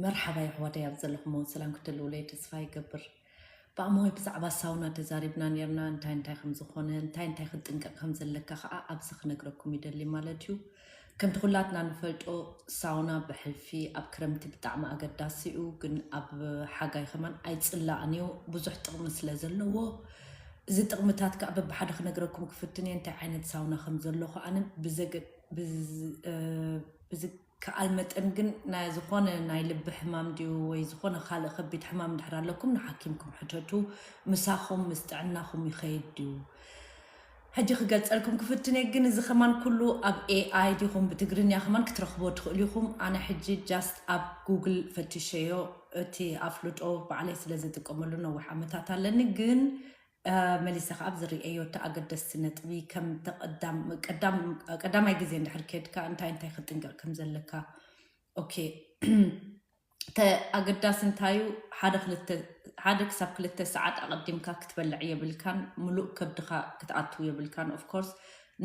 መርሓባ የሕዋተይ፣ ኣብ ዘለኹሞ ሰላም ክትህልውለይ ተስፋ ይገብር። ብኣማዊ ብዛዕባ ሳውና ተዛሪብና ነርና፣ እንታይ እንታይ ከም ዝኾነ፣ እንታይ እንታይ ክትጥንቀቕ ከም ዘለካ ከዓ ኣብዚ ክነግረኩም ይደሊ ማለት እዩ። ከምቲ ኩላትና ንፈልጦ፣ ሳውና ብሕልፊ ኣብ ክረምቲ ብጣዕሚ ኣገዳሲ እዩ፣ ግን ኣብ ሓጋይ ከማን ኣይጽላእን እዩ፣ ብዙሕ ጥቕሚ ስለ ዘለዎ። እዚ ጥቕምታት ከዓ በብሓደ ክነግረኩም ክፍትን እየ፣ እንታይ ዓይነት ሳውና ከም ዘሎ ከዓነ ብዘገ- ብዝ- እ፣ ብዝ- ከኣል መጠን ግን ናይ ዝኾነ ናይ ልቢ ሕማም ድዩ ወይ ዝኾነ ካልእ ከቢድ ሕማም እንድሕር ኣለኩም ንሓኪምኩም ሕተቱ። ምሳኹም ምስ ጥዕናኹም ይኸይድ ድዩ? ሕጂ ክገልጸልኩም ክፍትን እየ፣ ግን እዚ ከማን ኩሉ ኣብ ኤኣይ ዲኹም ብትግርኛ ከማን ክትረኽቦ ትኽእሉ ኢኹም። ኣነ ሕጂ ጃስት ኣብ ጉግል ፈትሸዮ፣ እቲ ኣፍልጦ ባዕለይ ስለ ዝጥቀመሉ ነዊሕ ዓመታት ኣለኒ። ግን መሊሰ ከዓ ኣብዚ ርእየዮ እቲ ኣገደስቲ ነጥቢ ከም ተቐዳም- ቀዳም- ቀዳማይ ግዜ እንድሕር ከድካ እንታይ እንታይ ክትጥንቀቕ ከም ዘለካ። ኦኬ። ተ ኣገዳሲ እንታዩ? ሓደ ክልተ ሓደ ክሳብ ክልተ ሰዓት ኣቐዲምካ ክትበልዕ የብልካን፣ ምሉእ ከብድኻ ክትኣትው የብልካን። ኦፍኮርስ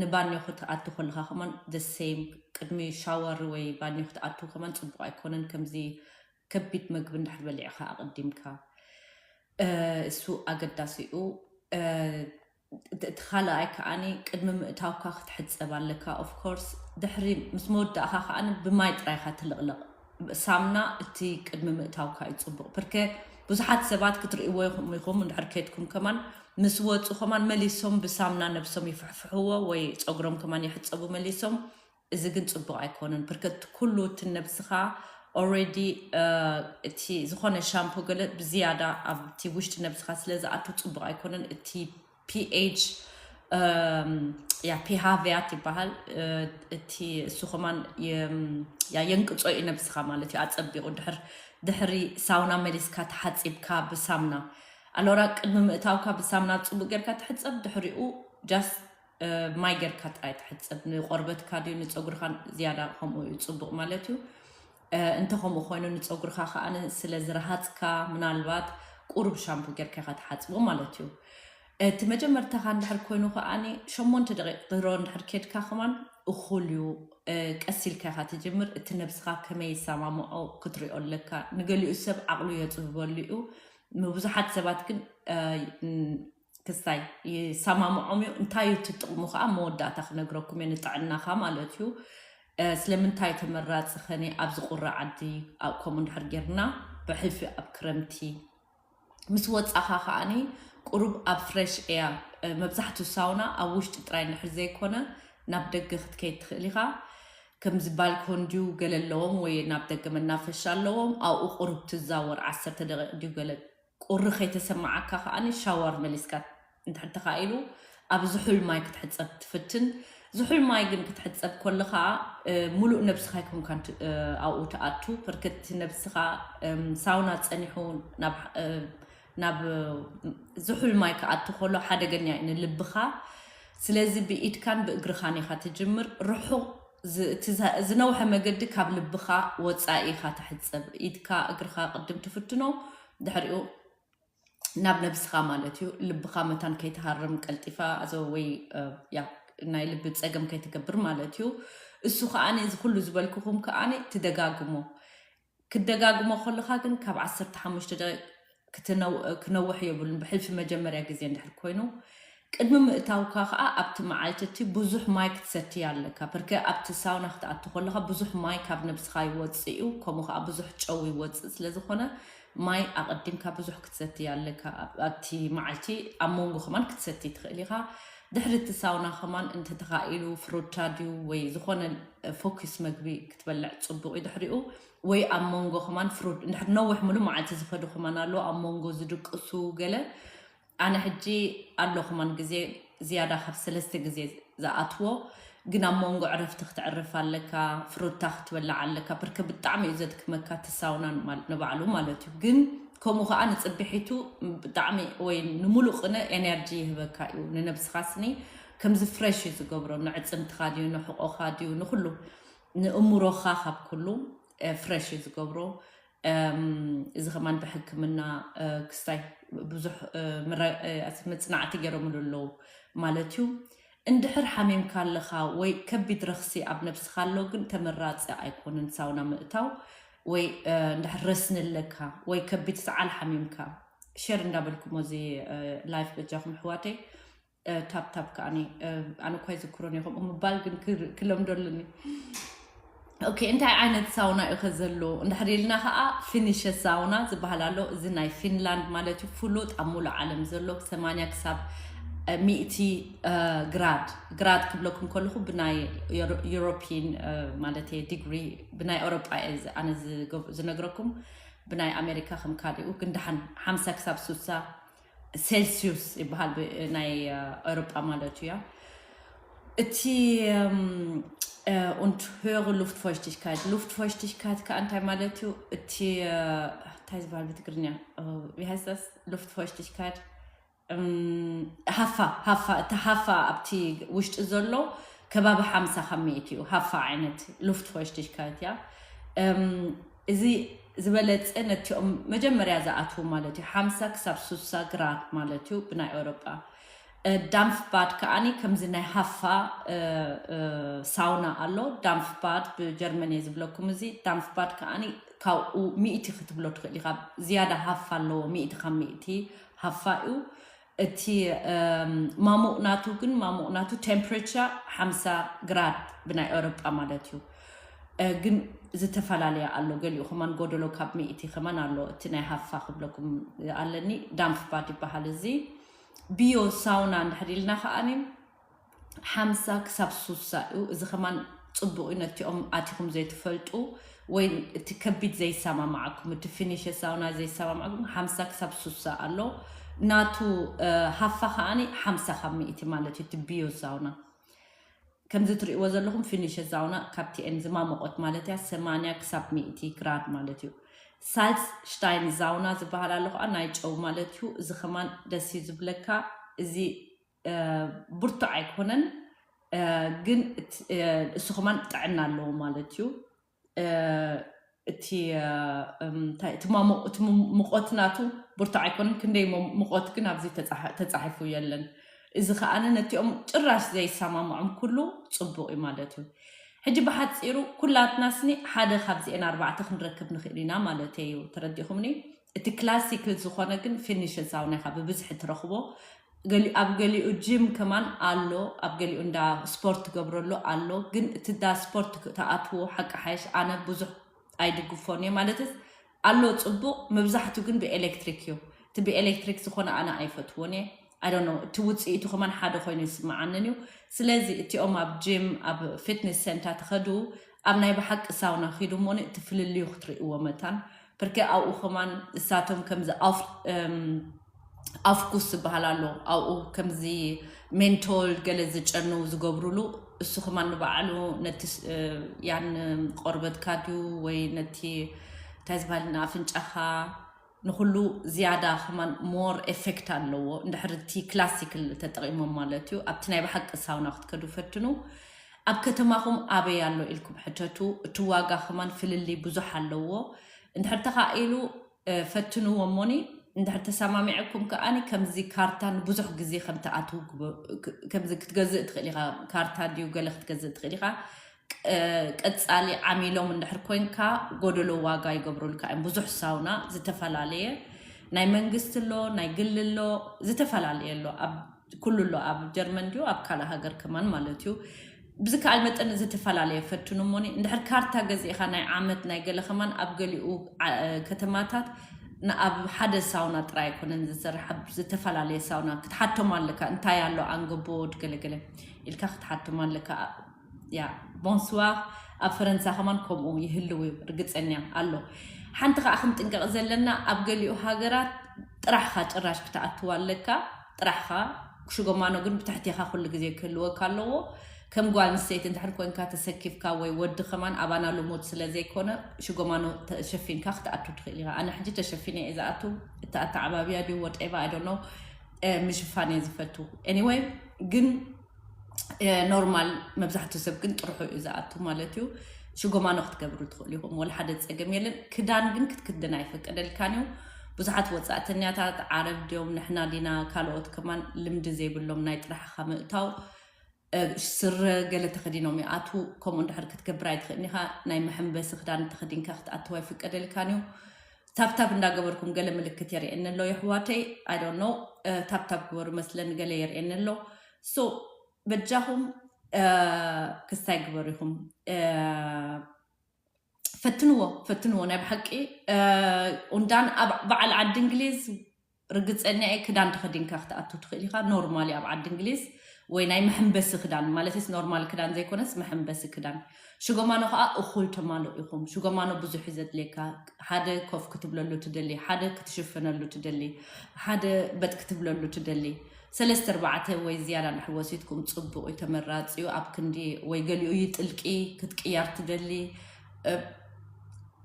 ንባንዮ ክትኣቱ ከለኻ ከማን the same፣ ቅድሚ ሻወር ወይ ባንዮ ክትኣቱ ከማን ጽቡቕ ኣይኮነን። ከምዚ ከቢድ መግቢ እንድሕር በሊዕኻ ኣቐዲምካ እሱ ኣገዳሲ እዩ። እቲ ካልኣይ ከዓኒ ቅድሚ ምእታውካ ክትሕፀብ ኣለካ። ኦፍኮርስ ድሕሪ ምስ መወዳእካ ከዓኒ ብማይ ጥራይካ ትልቕልቕ። ሳምና እቲ ቅድሚ ምእታውካ እዩ ፅቡቕ። ብርከ ብዙሓት ሰባት ክትርእይዎ ይኹም ኢኹም እንድሕር ከድኩም ከማን ምስ ወፁ ከማን መሊሶም ብሳምና ነብሶም ይፍሕፍሕዎ ወይ ፀጉሮም ከማን ይሕፀቡ መሊሶም። እዚ ግን ፅቡቕ ኣይኮነን። ብርከት ኩሉ እቲ ነብስኻ ኦረዲ እቲ ዝኾነ ሻምፖ ገለ ብዝያዳ ኣብቲ ውሽጢ ነብስኻ ስለ ዝኣቱ ፅቡቕ ኣይኮነን። እቲ ፒኤች ያ ፒሃቪያት ይበሃል። እቲ እሱ ከማን የንቅፆ እዩ ነብስኻ ማለት እዩ። ኣፀቢቑ ድሕር ድሕሪ ሳውና መሊስካ ተሓፂብካ ብሳምና ኣሎራ ቅድሚ ምእታውካ ብሳምና ፅቡቅ ጌርካ ትሕፀብ። ድሕሪኡ ጃስት ማይ ጌርካ ጥራይ ትሕፀብ። ንቆርበትካ ድዩ ንፀጉርካ ዝያዳ ከምኡ እዩ ፅቡቅ ማለት እዩ። እንተ ከምኡ ኮይኑ ንፀጉርካ ከዓ ስለ ዝረሃፅካ ምናልባት ቁሩብ ሻምፖ ጌርካ ኢካ ትሓፅቦ ማለት እዩ። እቲ መጀመርታኻ እንድሕር ኮይኑ ከዓኒ ሸሞንተ ደቂቕ ድሮ እንድሕር ኬድካ ከማን እኹል እዩ። ቀስ ኢልካ ኢኻ ትጅምር። እቲ ነብስኻ ከመይ ይሰማምዖ ክትሪኦ ኣለካ። ንገሊኡ ሰብ ዓቕሉ የፅብበሉ እዩ። ንብዙሓት ሰባት ግን ክስታይ ይሰማምዖም እዩ። እንታይ እዩ እቲ ጥቕሙ ከዓ መወዳእታ ክነግረኩም እየ፣ ንጥዕናኻ ማለት እዩ። ስለምንታይ ተመራፂ ኸኒ ኣብዚ ቁሪ ዓዲ ከምኡ እንድሕር ጌርና ብሕልፊ ኣብ ክረምቲ ምስ ወጻኻ ከዓኒ ቁሩብ ኣብ ፍሬሽ ኤር፣ መብዛሕትኡ ሳውና ኣብ ውሽጢ ጥራይ እንድሕር ዘይኮነ ናብ ደገ ክትከይድ ትኽእል ኢኻ። ከምዚ ባልኮን ድዩ ገለ ኣለዎም ወይ ናብ ደገ መናፈሻ ኣለዎም፣ ኣብኡ ቁሩብ ትዛወር ዓሰርተ ደቂቕ ድዩ ገለ ቁሪ ከይተሰማዓካ ከዓኒ ሻወር መሊስካ እንድሕር ተኻኢሉ ኣብ ዝሑል ማይ ክትሕጸብ ትፍትን። ዝሑል ማይ ግን ክትሕጸብ ኮለኻ ሙሉእ ነብስኻ ኣይኮንካን ኣብኡ ትኣቱ። ብርክቲ ነብስኻ ሳውና ጸኒሑ ናብ ናብ ዝሑል ማይ ክኣቱ ከሎ ሓደገኛ እዩ ንልብኻ። ስለዚ ብኢድካን ብእግርኻን ኢኻ ትጅምር። ርሑቕ ዝነውሐ መገዲ ካብ ልብኻ ወፃኢ ኢኻ ትሕፀብ። ኢድካ እግርኻ ቅድም ትፍትኖ፣ ድሕሪኡ ናብ ነብስኻ ማለት እዩ። ልብኻ መታን ከይትሃርም ቀልጢፋ ኣዘ ወይ ያ ናይ ልቢ ፀገም ከይትገብር ማለት እዩ። እሱ ከዓኒ እዚ ኩሉ ዝበልኩኹም ከዓኒ ትደጋግሞ። ክትደጋግሞ ከለኻ ግን ካብ ዓሰርተ ሓሙሽተ ደቂቕ ክነውሕ የብሉን፣ ብሕልፊ መጀመርያ ግዜ እንድሕር ኮይኑ። ቅድሚ ምእታውካ ከዓ ኣብቲ መዓልቲ እቲ ብዙሕ ማይ ክትሰቲ ኣለካ። ብርከ ኣብቲ ሳውና ክትኣቱ ከለኻ ብዙሕ ማይ ካብ ነብስኻ ይወፅእ እዩ፣ ከምኡ ከዓ ብዙሕ ጨው ይወፅእ ስለዝኾነ ማይ ኣቐዲምካ ብዙሕ ክትሰቲ ኣለካ። ኣብቲ መዓልቲ ኣብ መንጎ ከማን ክትሰቲ ትኽእል ኢኻ። ድሕሪ እቲ ሳውና ከማን እንተተኻኢሉ ፍሩታ ድዩ ወይ ዝኾነ ፎኪስ መግቢ ክትበልዕ ፅቡቕ እዩ። ድሕሪኡ ወይ ኣብ መንጎ ከማን ፍሩት እንድሕር ነዊሕ ሙሉ መዓልቲ ዝኸዱ ከማን ኣለዉ ኣብ መንጎ ዝድቅሱ ገለ። ኣነ ሕጂ ኣሎ ከማን ግዜ ዝያዳ ካብ ሰለስተ ግዜ ዝኣትዎ፣ ግን ኣብ መንጎ ዕረፍቲ ክትዕርፍ ኣለካ፣ ፍሩታ ክትበልዕ ኣለካ። ብርከ ብጣዕሚ እዩ ዘድክመካ እቲ ሳውናን ማለት ንባዕሉ ማለት እዩ። ግን ከምኡ ከዓ ንፅብሒቱ ብጣዕሚ ወይ ንሙሉእ ቅነ ኤነርጂ ይህበካ እዩ። ንነብስኻ ስኒ ከምዚ ፍሬሽ እዩ ዝገብሮ። ንዕፅምትኻ ድዩ ንሕቆኻ ድዩ ንኩሉ ንእምሮኻ ካብ ኩሉ ፍሬሽ እዩ ዝገብሮ። እዚ ከማን ብሕክምና ክስታይ ብዙሕ መፅናዕቲ ገይሮምሉ ኣለዉ ማለት እዩ። እንድሕር ሓሚምካ ኣለኻ ወይ ከቢድ ረኽሲ ኣብ ነብስኻ ኣሎ ግን ተመራፂ ኣይኮንን ሳውና ምእታው። ወይ እንድሕር ረስኒ ኣለካ ወይ ከቢድ ሰዓል ሓሚምካ፣ ሸር እንዳበልኩሞ እዚ ላይፍ በጃኹም ኣሕዋተይ። ታፕታፕ ከዓኒ ኣነ እኳ ይዝክሮን ይኸምኡ ምባል ግን ክለምዶ ኣለኒ። ኦኬ፣ እንታይ ዓይነት ሳውና እዩ ከ ዘሎ እንድሕር ኢልና ከዓ፣ ፊኒሸ ሳውና ዝበሃል ኣሎ። እዚ ናይ ፊንላንድ ማለት እዩ። ፍሉጥ ኣብ ሙሉእ ዓለም ዘሎ ሰማንያ ክሳብ ሚእቲ ግራድ፣ ግራድ ክብለኩም ከለኹ ብናይ ዩሮፒን ማለት ዲግሪ፣ ብናይ ኤውሮጳ እየ ኣነ ዝነግረኩም። ብናይ ኣሜሪካ ከም ካሊኡ ግን ደሓን ሓምሳ ክሳብ ሱሳ ሴልሲዩስ ይበሃል፣ ናይ ኤውሮጳ ማለት እዩ። እቲ und höhere Luftfeuchtigkeit፣ ሉፍትፎይሽቲሽካይት ከዓ እንታይ ማለት እዩ? እቲ እንታይ ዝበሃል ብትግርኛ? ቢሃይስታስ ሉፍትፎይሽቲሽካይት፣ ሃፋ፣ ሃፋ፣ እቲ ሃፋ ኣብቲ ውሽጢ ዘሎ ከባቢ ሓምሳ ካብ ሚእቲ እዩ። ሃፋ ዓይነት ሉፍትፎይሽቲሽካይት እያ። እዚ ዝበለፀ ነቲኦም መጀመርያ ዝኣትዉ ማለት እዩ። ሓምሳ ክሳብ ሱሳ ግራድ ማለት እዩ ብናይ ኤውሮጳ። ዳምፍ ባድ ከዓኒ ከምዚ ናይ ሃፋ ሳውና ኣሎ። ዳምፍ ባድ ብጀርመን እየ ዝብለኩም። እዚ ዳምፍ ባድ ከዓኒ ካብኡ ሚእቲ ክትብሎ ትኽእል ኢኻ። ዝያዳ ሃፋ ኣለዎ፣ ሚእቲ ካብ ሚእቲ ሃፋ እዩ። እቲ ማሙቕ ናቱ ግን፣ ማሙቕ ናቱ ቴምፕሬቸር ሓምሳ ግራድ ብናይ ኤውሮጳ ማለት እዩ። ግን ዝተፈላለየ ኣሎ። ገሊኡ ከማን ጎደሎ ካብ ሚእቲ ከማን ኣሎ። እቲ ናይ ሃፋ ክብለኩም ኣለኒ፣ ዳምፍ ባድ ይበሃል። እዚ ቢዮ ሳውና እንድሕር ኢልና ከዓኒ ሓምሳ ክሳብ ሱሳ እዩ። እዚ ከማን ፅቡቕ እዩ። ነቲኦም ኣቲኹም ዘይትፈልጡ ወይ እቲ ከቢድ ዘይሰማማዓኩም፣ እቲ ፊኒሽ ሳውና ዘይሰማማዓኩም፣ ሓምሳ ክሳብ ሱሳ ኣሎ። ናቱ ሃፋ ከዓኒ ሓምሳ ካብ ሚእቲ ማለት እዩ። እቲ ቢዮ ሳውና ከምዚ ትርእይዎ ዘለኹም ፊኒሽ ሳውና ካብቲኤን ዝማሞቆት ማለት እያ፣ ሰማንያ ክሳብ ሚእቲ ግራድ ማለት እዩ። ሳልስ ሽታይን ሳውና ዝበሃል ኣሎ ከዓ ናይ ጨው ማለት እዩ። እዚ ከማን ደስ እዩ ዝብለካ። እዚ ብርቱዕ ኣይኮነን፣ ግን እሱ ከማን ጥዕና ኣለዎ ማለት እዩ። እቲ ሙቆት ናቱ ብርቱዕ ኣይኮነን፣ ክንደይ ሙቆት ግን ኣብዚ ተፃሒፉ የለን። እዚ ከዓነ ነቲኦም ጭራሽ ዘይሰማምዖም ኩሉ ፅቡቅ እዩ ማለት እዩ። ሕጂ ብሓፂሩ ኩላትና ስኒ ሓደ ካብዚኤን ኣርባዕተ ክንረክብ ንኽእል ኢና ማለት እዩ። ተረዲኹምኒ? እቲ ክላሲክል ዝኾነ ግን ፊኒሽ ሳውና ኢኻ ብብዝሒ ትረኽቦ። ኣብ ገሊኡ ጅም ከማን ኣሎ፣ ኣብ ገሊኡ እንዳ ስፖርት ትገብረሉ ኣሎ። ግን እቲ እንዳ ስፖርት ትኣትዎ ሓቂ ሓይሽ ኣነ ብዙሕ ኣይድግፎን እየ። ማለትስ ኣሎ ፅቡቅ፣ መብዛሕቱ ግን ብኤሌክትሪክ እዩ። እቲ ብኤሌክትሪክ ዝኾነ ኣነ ኣይፈትዎን እየ። ኣይ ዶንት ኖ፣ እቲ ውፅኢቱ ከማን ሓደ ኮይኑ ይስምዓንን እዩ። ስለዚ እቲኦም ኣብ ጅም ኣብ ፊትነስ ሴንተር ትኸዱ ኣብ ናይ ብሓቂ ሳውና ኺዱ እሞኒ እቲ ፍልልዩ ክትርእይዎ መታን። ብርኬ ኣብኡ ከማን እሳቶም ከምዚ ኣፍ ኣፍኩስ ዝበሃል ኣሎ። ኣብኡ ከምዚ ሜንቶል ገለ ዝጨኑ ዝገብሩሉ፣ እሱ ከማን ንባዕሉ ነቲ ያን ቆርበትካ ድዩ ወይ ነቲ እንታይ ዝበሃል ንኣፍንጫኻ ንኹሉ ዝያዳ ከማን ሞር ኤፌክት ኣለዎ። እንድሕር እቲ ክላሲክል ተጠቒሞም ማለት እዩ። ኣብቲ ናይ ብሓቂ ሳውና ክትከዱ ፈትኑ። ኣብ ከተማኹም ኣበይ ኣሎ ኢልኩም ሕተቱ። እቲ ዋጋ ከማን ፍልልይ ብዙሕ ኣለዎ። እንድሕር ተኻኢሉ ፈትንዎ እሞኒ፣ እንድሕር ተሰማሚዕኩም ከዓኒ ከምዚ ካርታ ንብዙሕ ግዜ ከም ትኣትዉ ከምዚ ክትገዝእ ትኽእል ኢኻ። ካርታ ድዩ ገለ ክትገዝእ ትኽእል ኢኻ። ቀጻሊ ዓሚሎም እንድሕር ኮንካ ጎደሎ ዋጋ ይገብሩልካ እዮም። ብዙሕ ሳውና ዝተፈላለየ ናይ መንግስቲ ኣሎ፣ ናይ ግሊ ኣሎ፣ ዝተፈላለየ ኣሎ። ኣብ ኩሉ ኣሎ፣ ኣብ ጀርመን ድዩ ኣብ ካልእ ሃገር ከማን ማለት እዩ። ብዝከኣል መጠን ዝተፈላለየ ፈትኑ እሞኒ፣ እንድሕር ካርታ ገዚእኻ ናይ ዓመት ናይ ገለ ከማን ኣብ ገሊኡ ከተማታት ኣብ ሓደ ሳውና ጥራይ ኣይኮነን ዝሰርሕ፣ ኣብ ዝተፈላለየ ሳውና ክትሓቶም ኣለካ። እንታይ ኣሎ ኣንገቦድ ገለገለ ኢልካ ክትሓቶም ኣለካ። ያ ቦንስዋ ኣብ ፈረንሳ ከማን ከምኡ ይህልው እዩ፣ ርግፀኛ ኣሎ። ሓንቲ ከዓ ክንጥንቀቕ ዘለና ኣብ ገሊኡ ሃገራት ጥራሕኻ ጭራሽ ክትኣትዋ ኣለካ። ጥራሕኻ ሽጎማኖ ግን ብትሕቴኻ ኩሉ ግዜ ክህልወካ ኣለዎ። ከም ጓል ኣንስተይቲ እንድሕር ኮንካ ተሰኪፍካ ወይ ወዲ ከማን ኣባና ልሙድ ስለ ዘይኮነ ሽጎማኖ ተሸፊንካ ክትኣቱ ትኽእል ኢኻ። ኣነ ሕጂ ተሸፊነ እየ ዝኣቱ። እቲ ኣተዓባብያ ድዩ ወጠባ ኣይ ዶንት ኖ ምሽፋን እየ ዝፈቱ። ኤኒወይ ግን ኖርማል መብዛሕትኡ ሰብ ግን ጥርሑ እዩ ዝኣቱ ማለት እዩ። ሽጎማኖ ክትገብሩ ትኽእሉ ኢኹም፣ ወላ ሓደ ፀገም የለን። ክዳን ግን ክትክድን ኣይፈቀደልካን እዩ። ብዙሓት ወፃእተኛታት ዓረብ ድዮም ንሕና ዲና ካልኦት ከማን ልምዲ ዘይብሎም ናይ ጥራሕኻ ምእታው ስረ ገለ ተኸዲኖም ይኣትዉ። ከምኡ እንድሕር ክትገብር ኣይትኽእልን ኢኻ። ናይ መሐንበሲ ክዳን ተኸዲንካ ክትኣትው ኣይፍቀደልካን እዩ። ታብታብ እንዳገበርኩም ገለ ምልክት የርእየኒ ኣሎ የሕዋተይ። I don't know። ታብታብ ግበሩ መስለኒ ገለ የርእየኒ ኣሎ። So በጃኹም ክስታይ ግበሩ ኢኹም። ፈትንዎ ፈትንዎ ናይ ብሓቂ። ኡንዳን ኣብ በዓል ዓዲ እንግሊዝ ርግፀኛ እየ ክዳን ተኸዲንካ ክትኣቱ ትኽእል ኢኻ። ኖርማሊ ኣብ ዓዲ እንግሊዝ ወይ ናይ መሐንበሲ ክዳን ማለትስ ኖርማል ክዳን ዘይኮነስ መሐንበሲ ክዳን። ሽጎማኖ ከዓ እኹል ተማልኡ ኢኹም። ሽጎማኖ ብዙሕ እዩ ዘድልየካ። ሓደ ኮፍ ክትብለሉ ትደሊ፣ ሓደ ክትሽፍነሉ ትደሊ፣ ሓደ በጥ ክትብለሉ ትደሊ። ሰለስተ ኣርባዕተ ወይ ዝያዳ እንድሕር ወሲድኩም ፅቡቕ እዩ፣ ተመራፂ እዩ። ኣብ ክንዲ ወይ ገሊኡ ይጥልቂ ክትቅያር ትደሊ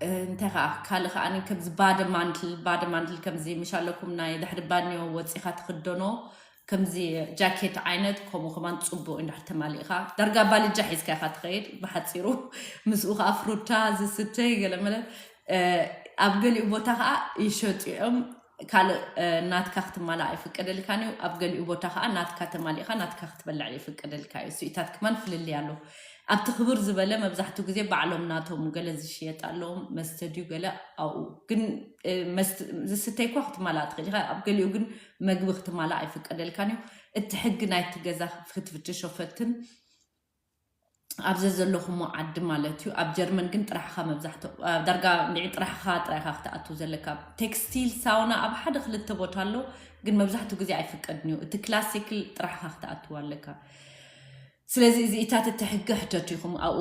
እንታይ ከዓ ካልእ ከዓ ከምዚ ባደ ማንትል ባደ ማንትል ከምዚ ምሻለኩም ናይ ድሕሪ ባንዮ ወፂኻ ትክደኖ ከምዚ ጃኬት ዓይነት ከምኡ ከማን ፅቡቅ እንድሕር ተማሊእካ ዳርጋ ባልጃ ሒዝካ ኢካ ትኸይድ ብሓፂሩ። ምስኡ ከዓ ፍሩታ ዝስተ ገለመለ ኣብ ገሊኡ ቦታ ከዓ ይሸጡ እዮም። ካልእ ናትካ ክትማላእ ኣይፍቀደልካን እዩ። ኣብ ገሊኡ ቦታ ከዓ ናትካ ተማሊእካ ናትካ ክትበልዕ ይፍቀደልካ እዩ። ስኢታት ክማን ፍልልይ ኣሎ። ኣብቲ ክብር ዝበለ መብዛሕትኡ ግዜ ባዕሎም ናቶም ገለ ዝሽየጥ ኣለዎም መስተ ድዩ ገለ ኣብኡ ግን ዝስተይ እኳ ክትማላእ ትኽእል ኢኻ። ኣብ ገሊኡ ግን መግቢ ክትማላእ ኣይፍቀደልካን እዩ። እቲ ሕጊ ናይቲ ገዛ ክትፍትሾ ፈትን። ኣብ ዘዘለኹሞ ዓዲ ማለት እዩ። ኣብ ጀርመን ግን ጥራሕኻ መብዛሕትኡ ዳርጋ እንድዒ ጥራሕኻ ጥራይኻ ክትኣቱ ዘለካ። ቴክስቲል ሳውና ኣብ ሓደ ክልተ ቦታ ኣሎ፣ ግን መብዛሕትኡ ግዜ ኣይፍቀድን እዩ። እቲ ክላሲክል ጥራሕኻ ክትኣትዋ ኣለካ። ስለዚ እዚ ኢታት እቲ ሕጊ ሕተቱ ኢኹም ኣብኡ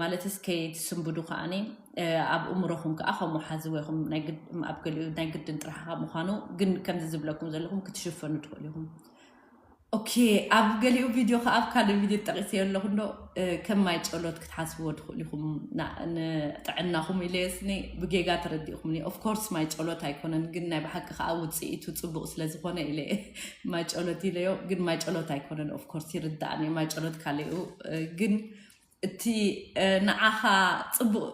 ማለት እስከ ትስንብዱ ከዓኒ ኣብ እምሮኹም ከዓ ከምኡ ሓዝዎ ኢኹም። ኣብ ገሊኡ ናይ ግድን ጥራሕኻ ምዃኑ ግን ከምዚ ዝብለኩም ዘለኹም ክትሽፈኑ ትኽእሉ ኢኹም። ኦኬ ኣብ ገሊኡ ቪድዮ ከዓ ኣብ ካልእ ቪድዮ ጠቂሰዮ ኣለኹ እንዶ ከም ማይ ጨሎት ክትሓስብዎ ትኽእሉ ኢኹም። ንጥዕናኹም ኢለየስኒ ብጌጋ ተረዲእኹምኒ። ኦፍኮርስ ማይ ጨሎት ኣይኮነን ግን ናይ ብሓቂ ከዓ ውፅኢቱ ፅቡቅ ስለዝኾነ ኢለ ማይ ጨሎት ኢለዮ። ግን ማይ ጨሎት ኣይኮነን። ኦፍኮርስ ይርዳእኒ ማይ ጨሎት ካልኡ ግን እቲ ንዓኻ ፅቡቅ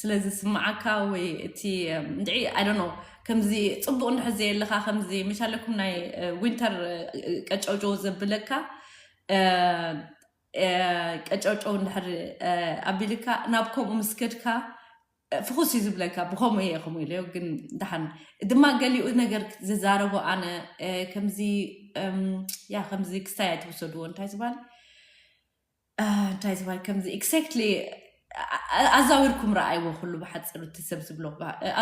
ስለ ዝስምዓካ ወይ እቲ እንድዒ I don't know ከምዚ ፅቡቅ እንድሕር ዘየለካ ከምዚ መሻለኩም ናይ ዊንተር ቀጨውጨው ዘብለካ ቀጨውጨው እንድሕር ኣቢልካ ናብ ከምኡ ምስ ከድካ ፍኹስ እዩ ዝብለካ። ብከምኡ እየ ከምኡ ኢለዮ ግን ደሓን ድማ ገሊኡ ነገር ዝዛረቦ ኣነ ከምዚ ያ ከምዚ ክስታይ ኣይትውሰድዎ እንታይ ዝበሃል እንታይ ዝበሃል ከምዚ exactly ኣዛዊርኩም ረኣይዎ ኩሉ ብሓፂሩ እቲ ሰብ ዝብሎ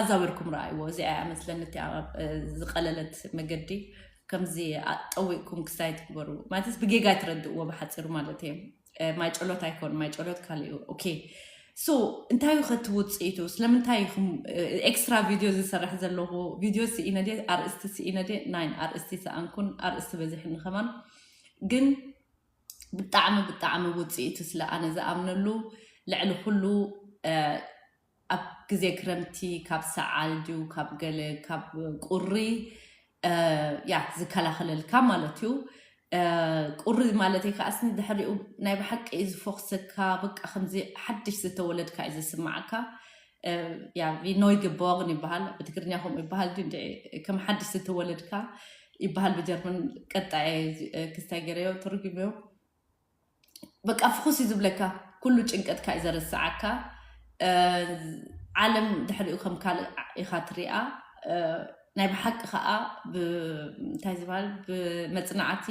ኣዛዊርኩም ረኣይዎ። እዚኣ እያ መስለኒ እቲኣ ዝቀለለት መገዲ ከምዚ ጠዊቅኩም ክስታይ ትግበሩ ማለትስ ብጌጋ ትረድእዎ ብሓፂሩ ማለት እየ። ማይ ጨሎት ኣይኮን ማይ ጨሎት ካልእ እዩ። ኦኬ so እንታይ እዩ ከቲ ውፅኢቱ ስለምንታይ ኢኹም ኤክስትራ ቪድዮ ዝሰርሕ ዘለኹ ቪድዮ ስኢነ ድየ ኣርእስቲ ስኢነ ድየ ናይን ኣርእስቲ ሰኣንኩን ኣርእስቲ በዚሕኒ ከማን ግን ብጣዕሚ ብጣዕሚ ውፅኢቱ ስለ ኣነ ዝኣምነሉ ልዕሊ ኩሉ ኣብ ግዜ ክረምቲ ካብ ሰዓል ድዩ ካብ ገለ ካብ ቁሪ ያ ዝከላኸለልካ ማለት እዩ። ቁሪ ማለት ከዓስኒ ድሕሪኡ ናይ ብሓቂ እዩ ዝፎክሰካ በቃ ከምዚ ሓድሽ ዝተወለድካ እዩ ዝስማዓካ። ያ ቪ ኖይ ግቦግን ይበሃል ብትግርኛ ከምኡ ይበሃል ድዩ እንድዒ ከም ሓድሽ ዝተወለድካ ይበሃል ብጀርመን። ቀጣየ ክስታይ ገረዮ ተርጉምዮ በቃ ፍኹስ እዩ ዝብለካ ኩሉ ጭንቀትካ እዩ ዘረስዓካ። ዓለም ድሕሪኡ ከም ካልእ ኢኻ ትሪኣ። ናይ ብሓቂ ከዓ እንታይ ዝበሃል ብመፅናዕቲ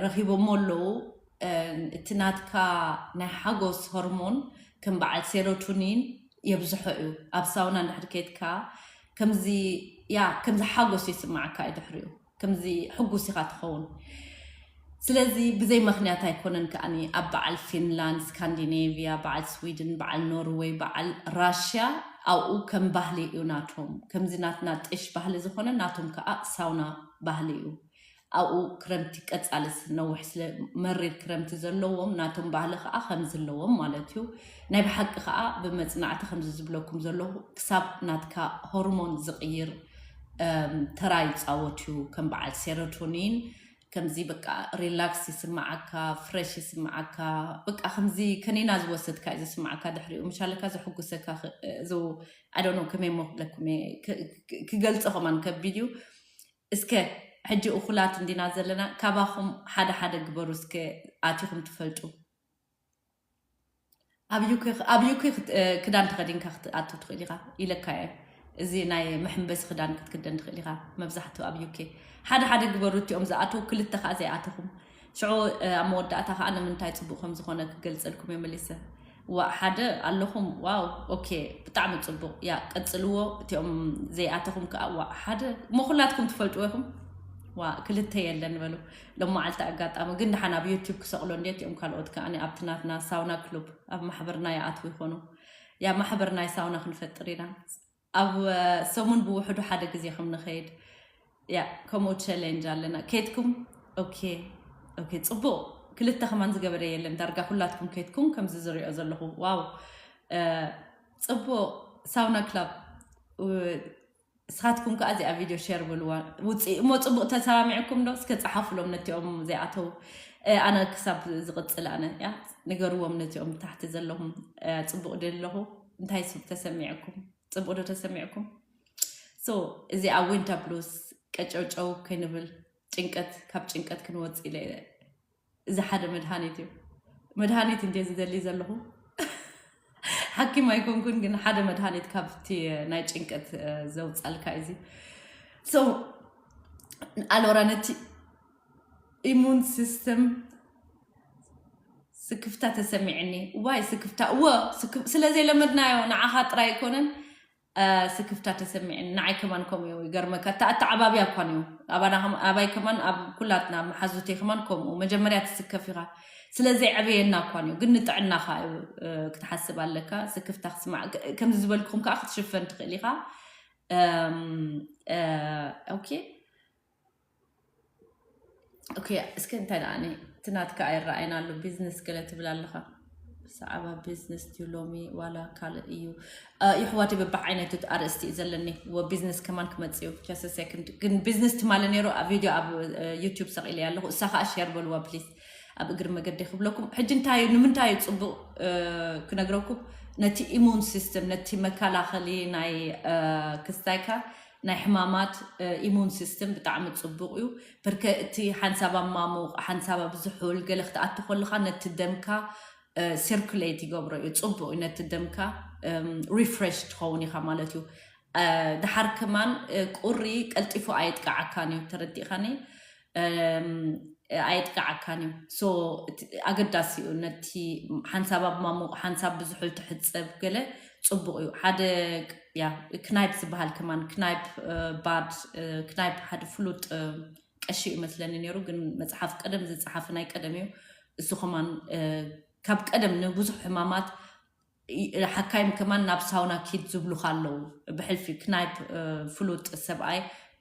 ረኪቦሞ ኣለዉ። እቲ ናትካ ናይ ሓጎስ ሆርሞን ከም በዓል ሴሮቶኒን የብዝሖ እዩ። ኣብ ሳውና እንድሕር ከይድካ ከምዚ ያ ከምዚ ሓጎስ ይስማዓካ እዩ ድሕሪኡ ከምዚ ሕጉስ ኢኻ ትኸውን። ስለዚ ብዘይ ምክንያት ኣይኮነን ከኣኒ ኣብ በዓል ፊንላንድ፣ ስካንዲኔቪያ፣ በዓል ስዊድን፣ በዓል ኖርወይ፣ በዓል ራሽያ ኣብኡ ከም ባህሊ እዩ ናቶም። ከምዚ ናትና ጥሽ ባህሊ ዝኾነ ናቶም ከዓ ሳውና ባህሊ እዩ። ኣብኡ ክረምቲ ቀፃልስ ነዊሕ ስለ መሪር ክረምቲ ዘለዎም ናቶም ባህሊ ከዓ ከምዚ ኣለዎም ማለት እዩ። ናይ ብሓቂ ከዓ ብመፅናዕቲ ከምዚ ዝብለኩም ዘለኹ ክሳብ ናትካ ሆርሞን ዝቕይር ተራ ይፃወት እዩ ከም በዓል ሴሮቶኒን ከምዚ በቃ ሪላክስ ይስማዓካ ፍሬሽ ይስማዓካ በቃ ከምዚ ከኒና ዝወሰድካ እዩ ዝስማዓካ ድሕሪኡ ምሻለካ ዘሕጉሰካ I don't know ከመይ ሞ ክብለኩም እየ ክገልፆ ከማን ከቢድ እዩ እስከ ሕጂ እኹላት እንዲና ዘለና። ካባኹም ሓደ ሓደ ግበሩ እስከ፣ ኣቲኹም ትፈልጡ። ኣብ ዩኬ ኣብ ዩኬ ክት- እ፣ ክዳን ተኸዲንካ ክትኣቱ ትኽእል ኢኻ ኢለካ እየ። እዚ ናይ መሐንበሲ ክዳን ክትክደን ትኽእል ኢኻ። መብዛሕትኡ ኣብ ዩኬ ሓደ ሓደ ግበሩ፣ እቲኦም ዝኣተው ክልተ ከዓ ዘይኣተኹም። ሽዑ እ፣ ኣብ መወዳእታ ከዓ ንምንታይ ፅቡቅ ከም ዝኾነ ክገልፀልኩም እየ መሊሰ። ዋ ሓደ ኣለኹም፣ ዋው፣ ኦኬ፣ ብጣዕሚ ፅቡቅ እያ፣ ቀፅልዎ። እቲኦም ዘይኣተኹም ከዓ ዋ ሓደ እሞ ኩላትኩም ትፈልጥዎ ኢኹም። ዋ ክልተ የለን በሉ። ሎም መዓልቲ ኣጋጣሚ ግን ደሓን ኣብ ዩቲዩብ ክሰቕሎ እንዴ እቲኦም ካልኦት ከዓ ኣብቲ ናትና ሳውና ክሉብ ኣብ ማሕበርና ይኣትዉ ይኾኑ። ያ ማሕበር ናይ ሳውና ክንፈጥር ኢና። ኣብ እ፣ ሰሙን ብውሕዱ ሓደ ግዜ ከም ንኸይድ ያ ከምኡ ቻሌንጅ ኣለና። ኬድኩም? ኦኬ ኦኬ፣ ፅቡቅ። ክልተ ከማን ዝገበረ የለን፣ ዳርጋ ኩላትኩም ኬድኩም። ከምዚ ዝሪኦ ዘለኹ ዋው እ፣ ፅቡቅ። ሳውና ክላብ እ፣ እስኻትኩም ከዓ እዚኣ ቪድዮ ሼር በልዋ። ውፅኢ እሞ ፅቡቅ ተሰማሚዕኩም ዶ እስከ ፀሓፉሎም ነቲኦም ዘይኣተው። እ፣ ኣነ ክሳብ ዝቅፅል ኣነ ያ ንገርዎም ነቲኦም ታሕቲ ዘለኹም እ፣ ፅቡቅ ዶ ኣለኹ? እንታይ ስብ ተሰሚዕኩም? ፅቡቅ ዶ ተሰሚዕኩም? ሶ እዚኣ ዊንተር ብሉስ ቀጨውጨው ከይንብል ጭንቀት ካብ ጭንቀት ክንወፅእ ኢለ እዚ ሓደ መድሃኒት እዩ። መድሃኒት እንደ ዝደሊ ዘለኹ ሓኪም ኣይኮንኩን፣ ግን ሓደ መድሃኒት ካብቲ ናይ ጭንቀት እ፣ ዘውፃልካ እዚ። So ኣሎራ ነቲ ኢሙን ሲስተም ስክፍታ ተሰሚዕኒ። ዋይ ስክፍታ እወ ስክ- ስለ ዘይለመድናዮ ንዓኻ ጥራይ ኣይኮነን። እ፣ ስክፍታ ተሰሚዕኒ። ንዓይ ከማን ከምኡ እዩ። ይገርመካ፣ እታ ኣተዓባብያ እኳን እዩ። ኣባና ከማ- ኣባይ ከማን ኣብ ኩላትና መሓዙተይ ከማን ከምኡ። መጀመርያ ትስከፍ ኢኻ። ስለ ዘይዕበየና እኳን እዩ። ግን ንጥዕናኻ እዩ እ፣ ክትሓስብ ኣለካ። ስክፍታ ክስማዕ ከ- ከምዚ ዝበልኩም ከዓ ክትሽፈን ትኽእል ኢኻ። እም፣ እ፣ ኦኬ ኦኬ እስከ እንታይ ደኣ እቲ ናትካ ኣይረኣይን ኣሎ። ቢዝነስ ገለ ትብል ኣለኻ። ብዛዕባ ቢዝነስ ድዩ ሎሚ ዋላ ካልእ እዩ? እ፣ ይሕዋት ብብሕ ዓይነት ኣርእስቲ እዩ ዘለኒ። ወ ቢዝነስ ከማን ክመጽእ እዩ። Just a second። ግን ቢዝነስ ትማሊ ነይሩ ኣብ ቪድዮ ኣብ እ፣ ዩቲዩብ ሰቒለ ኣለኹ። እሳ ከዓ ሼር በልዋ ፕሊዝ። ኣብ እግሪ መገዲ ክብለኩም ሕጂ እንታይ እዩ ንምንታይ እዩ ጽቡቅ እ፣ ክነግረኩም፣ ነቲ ኢሙን ሲስተም ነቲ መከላኸሊ ናይ እ፣ ክስታይካ ናይ ሕማማት ኢሙን ሲስተም ብጣዕሚ ጽቡቕ እዩ። ብርከ እቲ ሓንሳብ ኣብ ማሙቕ ሓንሳብ ኣብ ዝሑል ገለ ክትኣቱ ከለኻ ነቲ ደምካ ሲርኩሌት ይገብሮ እዩ። ጽቡቕ እዩ። ነቲ ደምካ ሪፍሬሽ ትኸውን ኢኻ ማለት እዩ። እ፣ ድሓር ከማን እ፣ ቁሪ ቀልጢፉ ኣየጥቃዓካን እዩ። ተረዲእኻኒ? እም፣ ኣየጥቃዓካን እዩ። So እቲ ኣገዳሲ እዩ። ነቲ ሓንሳብ ኣብ ማሙቕ ሓንሳብ ብዝሑል ትሕጸብ ገለ ጽቡቕ እዩ። ሓደ ያ ክናይፕ ዝበሃል ከማን ክናይፕ እ፣ ባድ እ፣ ክናይፕ ሓደ ፍሉጥ እ፣ ቀሺ እዩ መስለኒ ነይሩ፣ ግን መጽሓፍ ቀደም ዝጸሓፈ ናይ ቀደም እዩ። እሱ ከማን እ፣ ካብ ቀደም ንብዙሕ ሕማማት ይ- ሓካይም ከማን ናብ ሳውና ኪድ ዝብሉኻ ኣለዉ። ብሕልፊ ክናይፕ እ፣ ፍሉጥ ሰብኣይ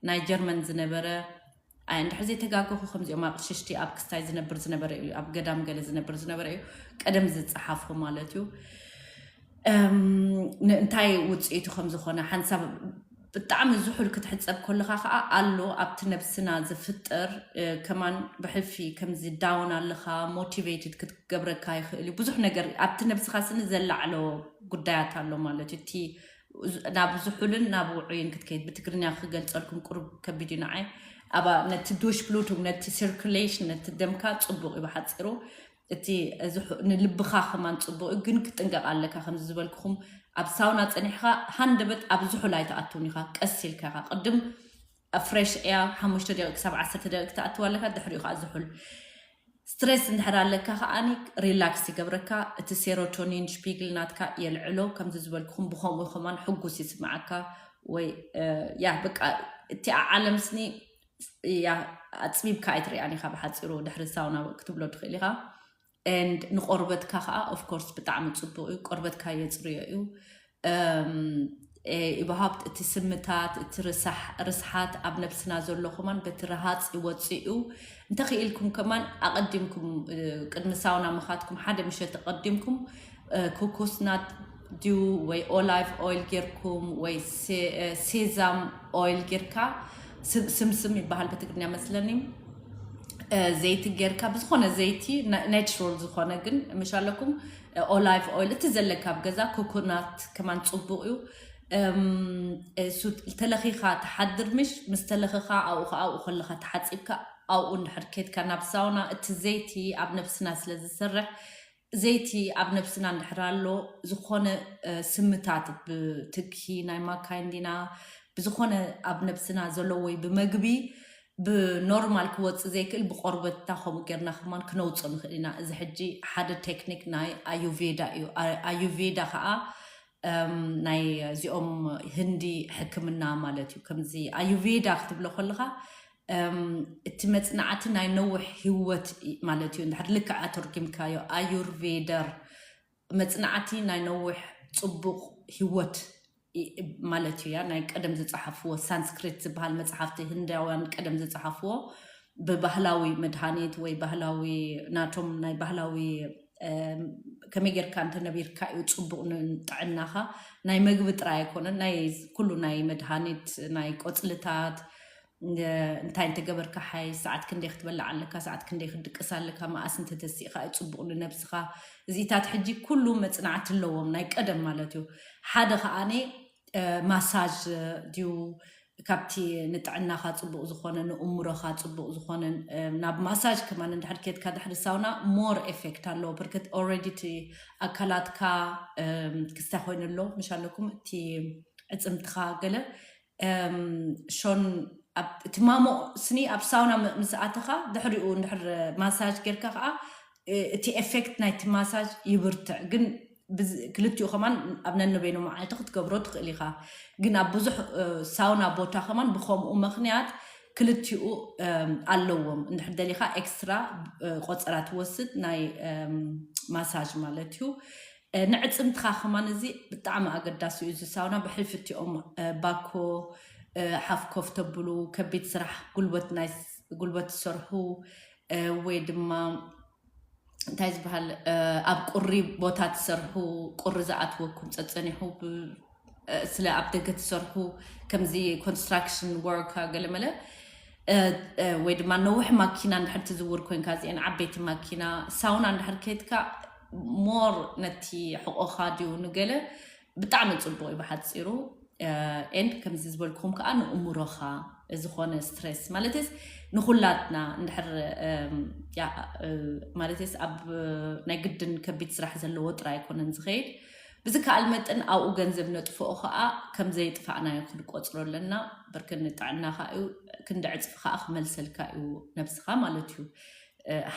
ናይ ጀርመን ዝነበረ ኣይ እንድሕር ዘይተጋገኹ ከምዚኦም ኣቕሽሽቲ ኣብ ክስታይ ዝነብር ዝነበረ እዩ፣ ኣብ ገዳም ገለ ዝነብር ዝነበረ እዩ። ቀደም ዝፀሓፎ ማለት እዩ። እም፣ ንእንታይ ውፅኢቱ ከም ዝኾነ ሓንሳብ ብጣዕሚ ዝሑል ክትሕፀብ ከለኻ ከዓ ኣሎ ኣብቲ ነብስና ዝፍጠር እ፣ ከማን ብሕልፊ ከምዚ ዳውን ኣለኻ ሞቲቬትድ ክትገብረካ ይኽእል እዩ። ብዙሕ ነገር ኣብቲ ነብስኻ ስኒ ዘላዕሎ ጉዳያት ኣሎ ማለት እዩ። እቲ ናብ ዝሑልን ናብ ውዑይን ክትከይድ ብትግርኛ ክገልፀልኩም ቁሩብ ከቢድ እዩ ንዓይ። ኣባ ነቲ ዱሽ ብሉቱም ነቲ ሲርኩሌሽን ነቲ ደምካ ፅቡቅ እዩ ብሓፂሩ። እቲ ዝሑ- ንልብኻ ከማን ፅቡቅ እዩ፣ ግን ክጥንቀቅ ኣለካ። ከምዚ ዝበልኩኹም ኣብ ሳውና ፀኒሕካ ሃንደበት ኣብ ዝሑል ኣይትኣትውን ኢኻ። ቀስ ኢልካ ኢኻ ቅድም ኣብ ፍሬሽ ኤር ሓሙሽተ ደቂቅ ክሳብ ዓሰርተ ደቂቅ ክትኣትው ኣለካ። ድሕሪኡ ከዓ ዝሑል ስትሬስ እንድሕር ኣለካ ከዓኒ ሪላክስ ይገብረካ። እቲ ሴሮቶኒን ሽፒግል ናትካ የልዕሎ። ከምዚ ዝበልኩኹም ብኸምኡ ከማን ሕጉስ ይስምዓካ። ወይ እ፣ ያ በቃ እቲ ዓለም ስኒ ያ ኣፅቢብካ ኣይትሪኣን ኢኻ። ብሓፂሩ ድሕሪ ሳውና ክትብሎ ትኽእል ኢኻ። And ንቆርበትካ ከዓ ኦፍኮርስ ብጣዕሚ ፅቡቅ እዩ። ቆርበትካ የፅርዮ እዩ። እም፣ እ፣ ይበሃብት እቲ ስምታት እቲ ርሳሕ- ርስሓት ኣብ ነብስና ዘሎ ከማን በቲ ረሃፅ ይወፅእ እዩ። እንተኽኢልኩም ከማን ኣቐዲምኩም እ፣ ቅድሚ ሳውና ምኻትኩም ሓደ ምሸት ኣቐዲምኩም እ፣ ኮኮስናት ድዩ ወይ ኦላይቭ ኦይል ጌርኩም ወይ ሴ- እ፣ ሴዛም ኦይል ጌርካ ስም- ስምስም ይበሃል በትግርኛ መስለኒ እ፣ ዘይቲ ጌርካ ብዝኾነ ዘይቲ ናቹራል ዝኾነ ግን ምሽ ኣለኩም ኦላይቭ ኦይል እቲ ዘለካ ኣብ ገዛ ኮኮናት ከማን ፅቡቅ እዩ። እሱ ተለኺኻ ትሓድር ምሽ ምስ ተለኽኻ ኣብኡ ከኣ ኣብኡ ከለኻ ተሓፂብካ ኣብኡ እንድሕር ኬድካ ናብ ሳውና እቲ ዘይቲ ኣብ ነብስና ስለ ዝሰርሕ ዘይቲ ኣብ ነብስና እንድሕር ኣሎ ዝኾነ ስምታት ብትኪ ናይ ማካይ እንዲና ብዝኾነ ኣብ ነብስና ዘሎ ወይ ብመግቢ ብኖርማል ክወፅእ ዘይክእል ብቆርበትና ከምኡ ጌርና ከማን ክነውፅኦ ንኽእል ኢና። እዚ ሕጂ ሓደ ቴክኒክ ናይ ኣዩቬዳ እዩ። ኣዩቬዳ ከዓ ናይ እዚኦም ህንዲ ሕክምና ማለት እዩ። ከምዚ ኣዩቬዳ ክትብሎ ከለካ እቲ መፅናዕቲ ናይ ነውሕ ህይወት ማለት እዩ። እንድሕር ልክዕ ኣተርጊምካዮ ኣዩርቬደር መፅናዕቲ ናይ ነውሕ ፅቡቕ ህይወት ማለት እዩ። ያ ናይ ቀደም ዝፀሓፍዎ ሳንስክሪት ዝበሃል መፅሓፍቲ ህንዳውያን ቀደም ዝፀሓፍዎ ብባህላዊ መድሃኒት ወይ ባህላዊ ናቶም ናይ ባህላዊ ከመይ ጌርካ እንተነቢርካ እዩ ፅቡቕ ንጥዕናኻ። ናይ መግቢ ጥራይ ኣይኮነን፣ ናይ ኩሉ ናይ መድሃኒት ናይ ቆፅልታት እንታይ እንተገበርካ ሓይ ሰዓት ክንደይ ክትበልዕ ኣለካ፣ ሰዓት ክንደይ ክትድቅስ ኣለካ፣ መኣስ እንተተሲእካ እዩ ፅቡቕ ንነብስኻ። እዚታት ሕጂ ኩሉ መፅናዕቲ ኣለዎም ናይ ቀደም ማለት እዩ። ሓደ ከዓኒ ማሳጅ ድዩ ካብቲ ንጥዕናኻ ፅቡቕ ዝኾነ ንእምሮኻ ፅቡቕ ዝኾነ ናብ ማሳጅ ከማን እንድሕር ኬድካ ድሕሪ ሳውና ሞር ኤፌክት ኣለዎ። ብርክት ኦረዲ እቲ ኣካላትካ ክስታይ ኮይኑ ኣሎ ምሽ ኣለኩም እቲ ዕፅምትኻ ገለ ሾን እቲ ማሞቕ ስኒ ኣብ ሳውና ምስ ኣተኻ ድሕሪኡ እንድሕር ማሳጅ ጌርካ ከዓ እቲ ኤፌክት ናይቲ ማሳጅ ይብርትዕ። ግን ክልቲኡ ከማን ኣብ ነንበይኑ መዓልቲ ክትገብሮ ትኽእል ኢኻ። ግን ኣብ ብዙሕ ሳውና ቦታ ከማን ብከምኡ ምኽንያት ክልቲኡ ኣለዎም። እንድሕር ደሊኻ ኤክስትራ ቆፀራ ትወስድ ናይ ማሳጅ ማለት እዩ። ንዕፅምትኻ ከማን እዚ ብጣዕሚ ኣገዳሲ እዩ። እዚ ሳውና ብሕልፊ እቲኦም ባኮ ሓፍ ኮፍ ተብሉ ከቢድ ስራሕ ጉልበት ናይ ጉልበት ትሰርሑ ወይ ድማ እንታይ ዝበሃል ኣብ ቁሪ ቦታ ትሰርሑ ቁሪ ዝኣትወኩም ፀፀኒሑ ስለ ኣብ ደገ ትሰርሑ ከምዚ ኮንስትራክሽን ወርክ ገለመለ ወይ ድማ ነውሕ ማኪና እንድሕር ትዝውር ኮንካ እዚአን ዓበይቲ ማኪና ሳውና እንድሕር ከይትካ ሞር ነቲ ሕቆኻ ድዩ ንገለ ብጣዕሚ ፅቡቅ እዩ ብሓፂሩ። ኤንድ ከምዚ ዝበልኩም ከዓ ንእምሮኻ ዝኾነ ስትሬስ ማለትስ ንኩላትና እንድሕር ማለትስ ኣብ ናይ ግድን ከቢድ ስራሕ ዘለዎ ጥራይ ኣይኮነን ዝኸይድ። ብዝከኣል መጠን ኣብኡ ገንዘብ ነጥፍኦ ከዓ ከም ዘይጥፋእናዮ ክንቆፅሮ ኣለና። ብርክ ንጥዕናኻ እዩ ክንዲ ዕፅፊ ከዓ ክመልሰልካ እዩ ነብስኻ ማለት እዩ።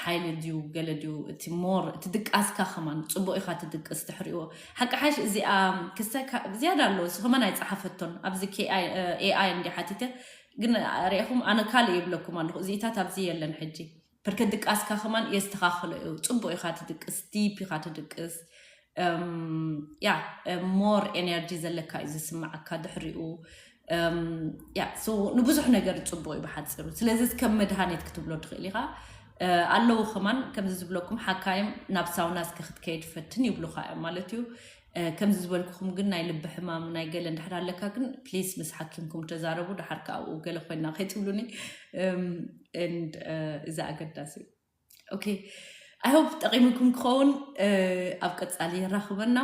ሓይሊ ድዩ ገለ ድዩ እቲ ሞር እቲ ድቃስካ ከማን ፅቡቅ ኢካ ትድቅስ ትሕሪዎ ሓቂ ሓሽ እዚኣ ክስተ ዝያዳ ኣለዎ እዚ ከማን ኣይፀሓፈቶን ኣብዚ ኤኣይ እንዲ ሓቲተ ግን ሪኢኹም ኣነ ካልእ ይብለኩም ኣለኹ እዚኢታት ኣብዚ የለን ሕጂ ብርክ ድቃስካ ከማን የስተኻኽሎ እዩ ፅቡቅ ኢካ ትድቅስ ዲፕ ኢካ ትድቅስ ያ ሞር ኤነርጂ ዘለካ እዩ ዝስማዓካ ድሕሪኡ ያ ንብዙሕ ነገር ፅቡቅ እዩ ብሓፂሩ ስለዚ ከም መድሃኒት ክትብሎ ትኽእል ኢኻ ኣለዉ ከማን ከምዚ ዝብለኩም ሓካይም ናብ ሳውና እስከ ክትከይድ ፈትን ይብሉካ እዮም ማለት እዩ ከምዚ ዝበልኩኹም ግን ናይ ልቢ ሕማም ናይ ገለ እንድሕር ኣለካ ግን ፕሊስ ምስ ሓኪምኩም ተዛረቡ ድሓር ከ ኣብኡ ገለ ኮይና ከይትብሉኒ እዚ ኣገዳሲ እዩ ኦኬ ኣይሆፕ ጠቂምኩም ክኸውን ኣብ ቀፃሊ የራኽበና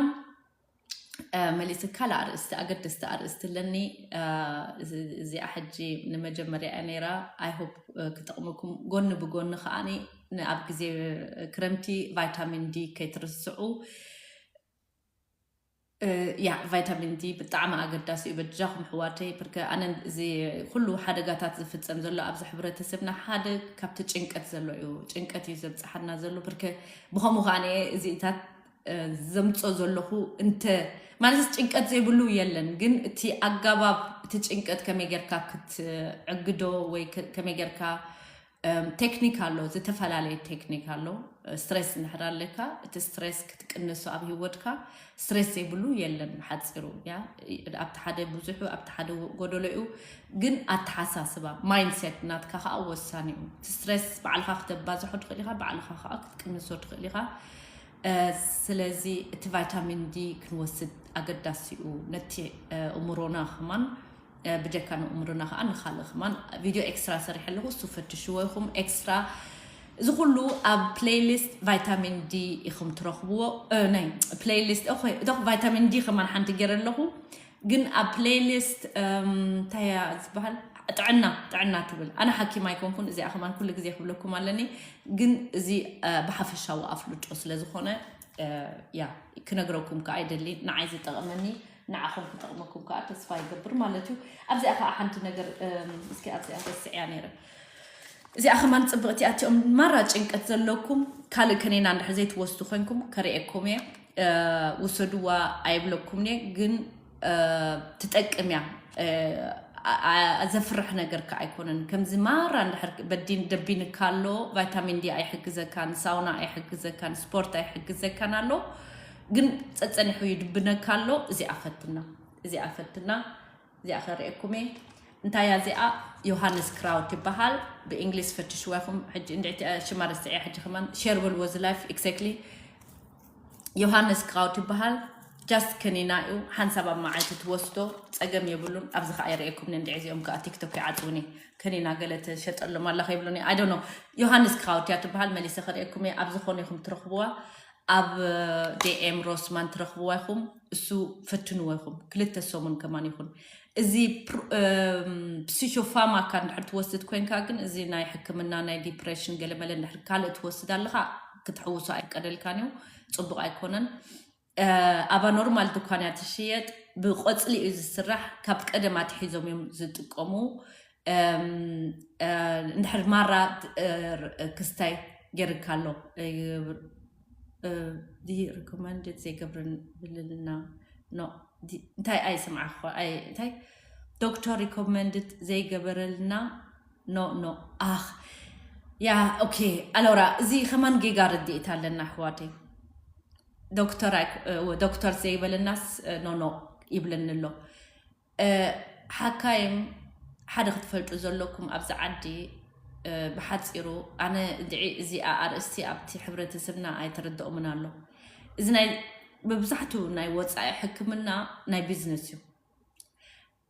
መሊስ ካልእ ኣርእስቲ ኣገደስቲ ኣርእስቲ ኣለኒ እዚኣ ሕጂ ንመጀመርያ እያ ነይራ ኣይሆፕ ክጠቕመኩም ጎኒ ብጎኒ ከዓኒ ኣብ ግዜ ክረምቲ ቫይታሚን ዲ ከይትርስዑ ያ ቫይታሚን ዲ ብጣዕሚ ኣገዳሲ እዩ በጃኹም ኣሕዋተይ ብርከ ኣነ እዚ ኩሉ ሓደጋታት ዝፍፀም ዘሎ ኣብዚ ሕብረተሰብና ሓደ ካብቲ ጭንቀት ዘሎ እዩ ጭንቀት እዩ ዘብፅሓና ዘሎ ብርከ ብኸምኡ ከዓ እዚኢታት ዘምፆ ዘለኹ እንተ ማለት ጭንቀት ዘይብሉ የለን ግን እቲ ኣጋባብ እቲ ጭንቀት ከመይ ጌርካ ክትዕግዶ ወይ ከመይ ጌርካ ቴክኒክ ኣሎ ዝተፈላለየ ቴክኒክ ኣሎ ስትሬስ እንድሕር ኣለካ እቲ ስትሬስ ክትቅንሶ ኣብ ህይወትካ ስትሬስ ዘይብሉ የለን ሓፂሩ ያ ኣብቲ ሓደ ብዙሑ ኣብቲ ሓደ ጎደሎ እዩ ግን ኣተሓሳስባ ማይንድሴት ናትካ ከዓ ወሳኒ እዩ እቲ ስትሬስ ባዕልካ ክተባዝሖ ትኽእል ኢካ ባዕልካ ከዓ ክትቅንሶ ትኽእል ኢካ ስለዚ እቲ ቫይታሚን ዲ ክንወስድ ኣገዳሲ እዩ ነቲ እምሮና ከማን ብጀካ ንእምሮና ከዓ ንካልእ ከማን ቪድዮ ኤክስትራ ሰሪሐ ኣለኹ እሱ ፈትሽዎ ኢኹም ኤክስትራ እዚ ኩሉ ኣብ ፕሌይሊስት ቫይታሚን ዲ ኢኹም ትረኽብዎ ናይ ፕሌይሊስት ዶ ቫይታሚን ዲ ከማን ሓንቲ ገይረ ኣለኹ ግን ኣብ ፕሌይሊስት እንታይ እያ ዝበሃል? ጥዕና ጥዕና ትብል። ኣነ ሓኪም ኣይኮንኩን፣ እዚኣ ከማን ኩሉ ግዜ ክብለኩም ኣለኒ። ግን እዚ ብሓፈሻዊ ኣፍልጦ ስለ ዝኾነ ያ ክነግረኩም ከዓ ይደሊ። ንዓይ ዝጠቕመኒ ንዓኹም ክጠቕመኩም ከዓ ተስፋ ይገብር ማለት እዩ። ኣብዚኣ ከዓ ሓንቲ ነገር እስኪ ኣብዚኣ ረስዕያ ነይረ። እዚኣ ከማን ፅብቕቲ እያ። እቲኦም ማራ ጭንቀት ዘለኩም ካልእ ከኔና እንድሕር ዘይትወስዱ ኮንኩም ከርእየኩም እየ። ውሰድዋ ኣይብለኩም እየ፣ ግን ትጠቅም እያ። ዘፍርሕ ነገር ከ ኣይኮነን። ከምዚ ማራ እንድሕር በዲን ደቢንካ ኣሎ፣ ቫይታሚን ዲ ኣይሕግዘካን፣ ሳውና ኣይሕግዘካን፣ ስፖርት ኣይሕግዘካን ኣሎ፣ ግን ጸጸኒሑ ይድብነካ ኣሎ። እዚኣ ፈትና፣ እዚኣ ፈትና፣ እዚኣ ከርእየኩም እየ። እንታይ እያ እዚኣ? ዮሃንስ ክራውት ይበሃል። ብእንግሊዝ ፈትሽዋ ኢኹም። ሕጂ እንድዕቲ ሽማ ረስዐ። ሕጂ ከማን ሼር በልዎ እዚ ላይፍ። ኤግዛክትሊ ዮሃንስ ክራውት ይበሃል። ጃስት ከኒና እዩ። ሓንሳብ ኣብ መዓልቲ ትወስዶ፣ ጸገም የብሉን። ኣብዚ ከዓ የርእየኩም። እንድዒ እዚኦም ከዓ ቲክቶክ ይዓጽውኒ። ከኒና ገለ ተሸጠሎም ኣላ ከይብሉኒ። ኣይ ዶንት ኖ። ዮሃንስ ክራውት እያ ትበሃል። መሊሰ ከርእየኩም እየ። ኣብ ዝኾነ ኢኹም ትረኽብዋ። ኣብ ዲኤም ሮስማን ትረኽብዋ ኢኹም። እሱ ፈትንዎ ኢኹም። ክልተ ሰሙን ከማን ይኹን። እዚ ፕሲሾፋማ ካ እንድሕር ትወስድ ኮይንካ ግን፣ እዚ ናይ ሕክምና ናይ ዲፕሬሽን ገለመለ እንድሕር ካልእ ትወስድ ኣለኻ፣ ክትሕውሶ ኣይፍቀደልካን እዩ። ጽቡቕ ኣይኮነን። ኣባ ኖርማል ድኳን እያ ትሽየጥ። ብቆጽሊ እዩ ዝስራሕ። ካብ ቀደም ኣትሒዞም እዮም ዝጥቀሙ። እንድሕር ማራ ክስታይ ገይርካ ኣሎ፣ ሪኮመንድድ ዘይገብርን ብልልና ኖ። እንታይ ኣይስምዓ እኮ፣ እንታይ ዶክተር ሪኮመንድድ ዘይገበረልና? ኖ ኖ። ኣኽ ያ ኦኬ። ኣሎራ፣ እዚ ከማን ጌጋ ርድኢት ኣለና ኣሕዋተይ። ዶክተር ዶክተር ዘይበለናስ ኖ ኖ ይብለኒ ኣሎ። ሓካይም ሓደ ክትፈልጡ ዘለኩም ኣብዚ ዓዲ፣ ብሓፂሩ፣ ኣነ እንድዒ እዚኣ ኣርእስቲ ኣብቲ ሕብረተሰብና ኣይተረድኦምን ኣሎ። እዚ ናይ መብዛሕቱ ናይ ወፃኢ ሕክምና ናይ ቢዝነስ እዩ።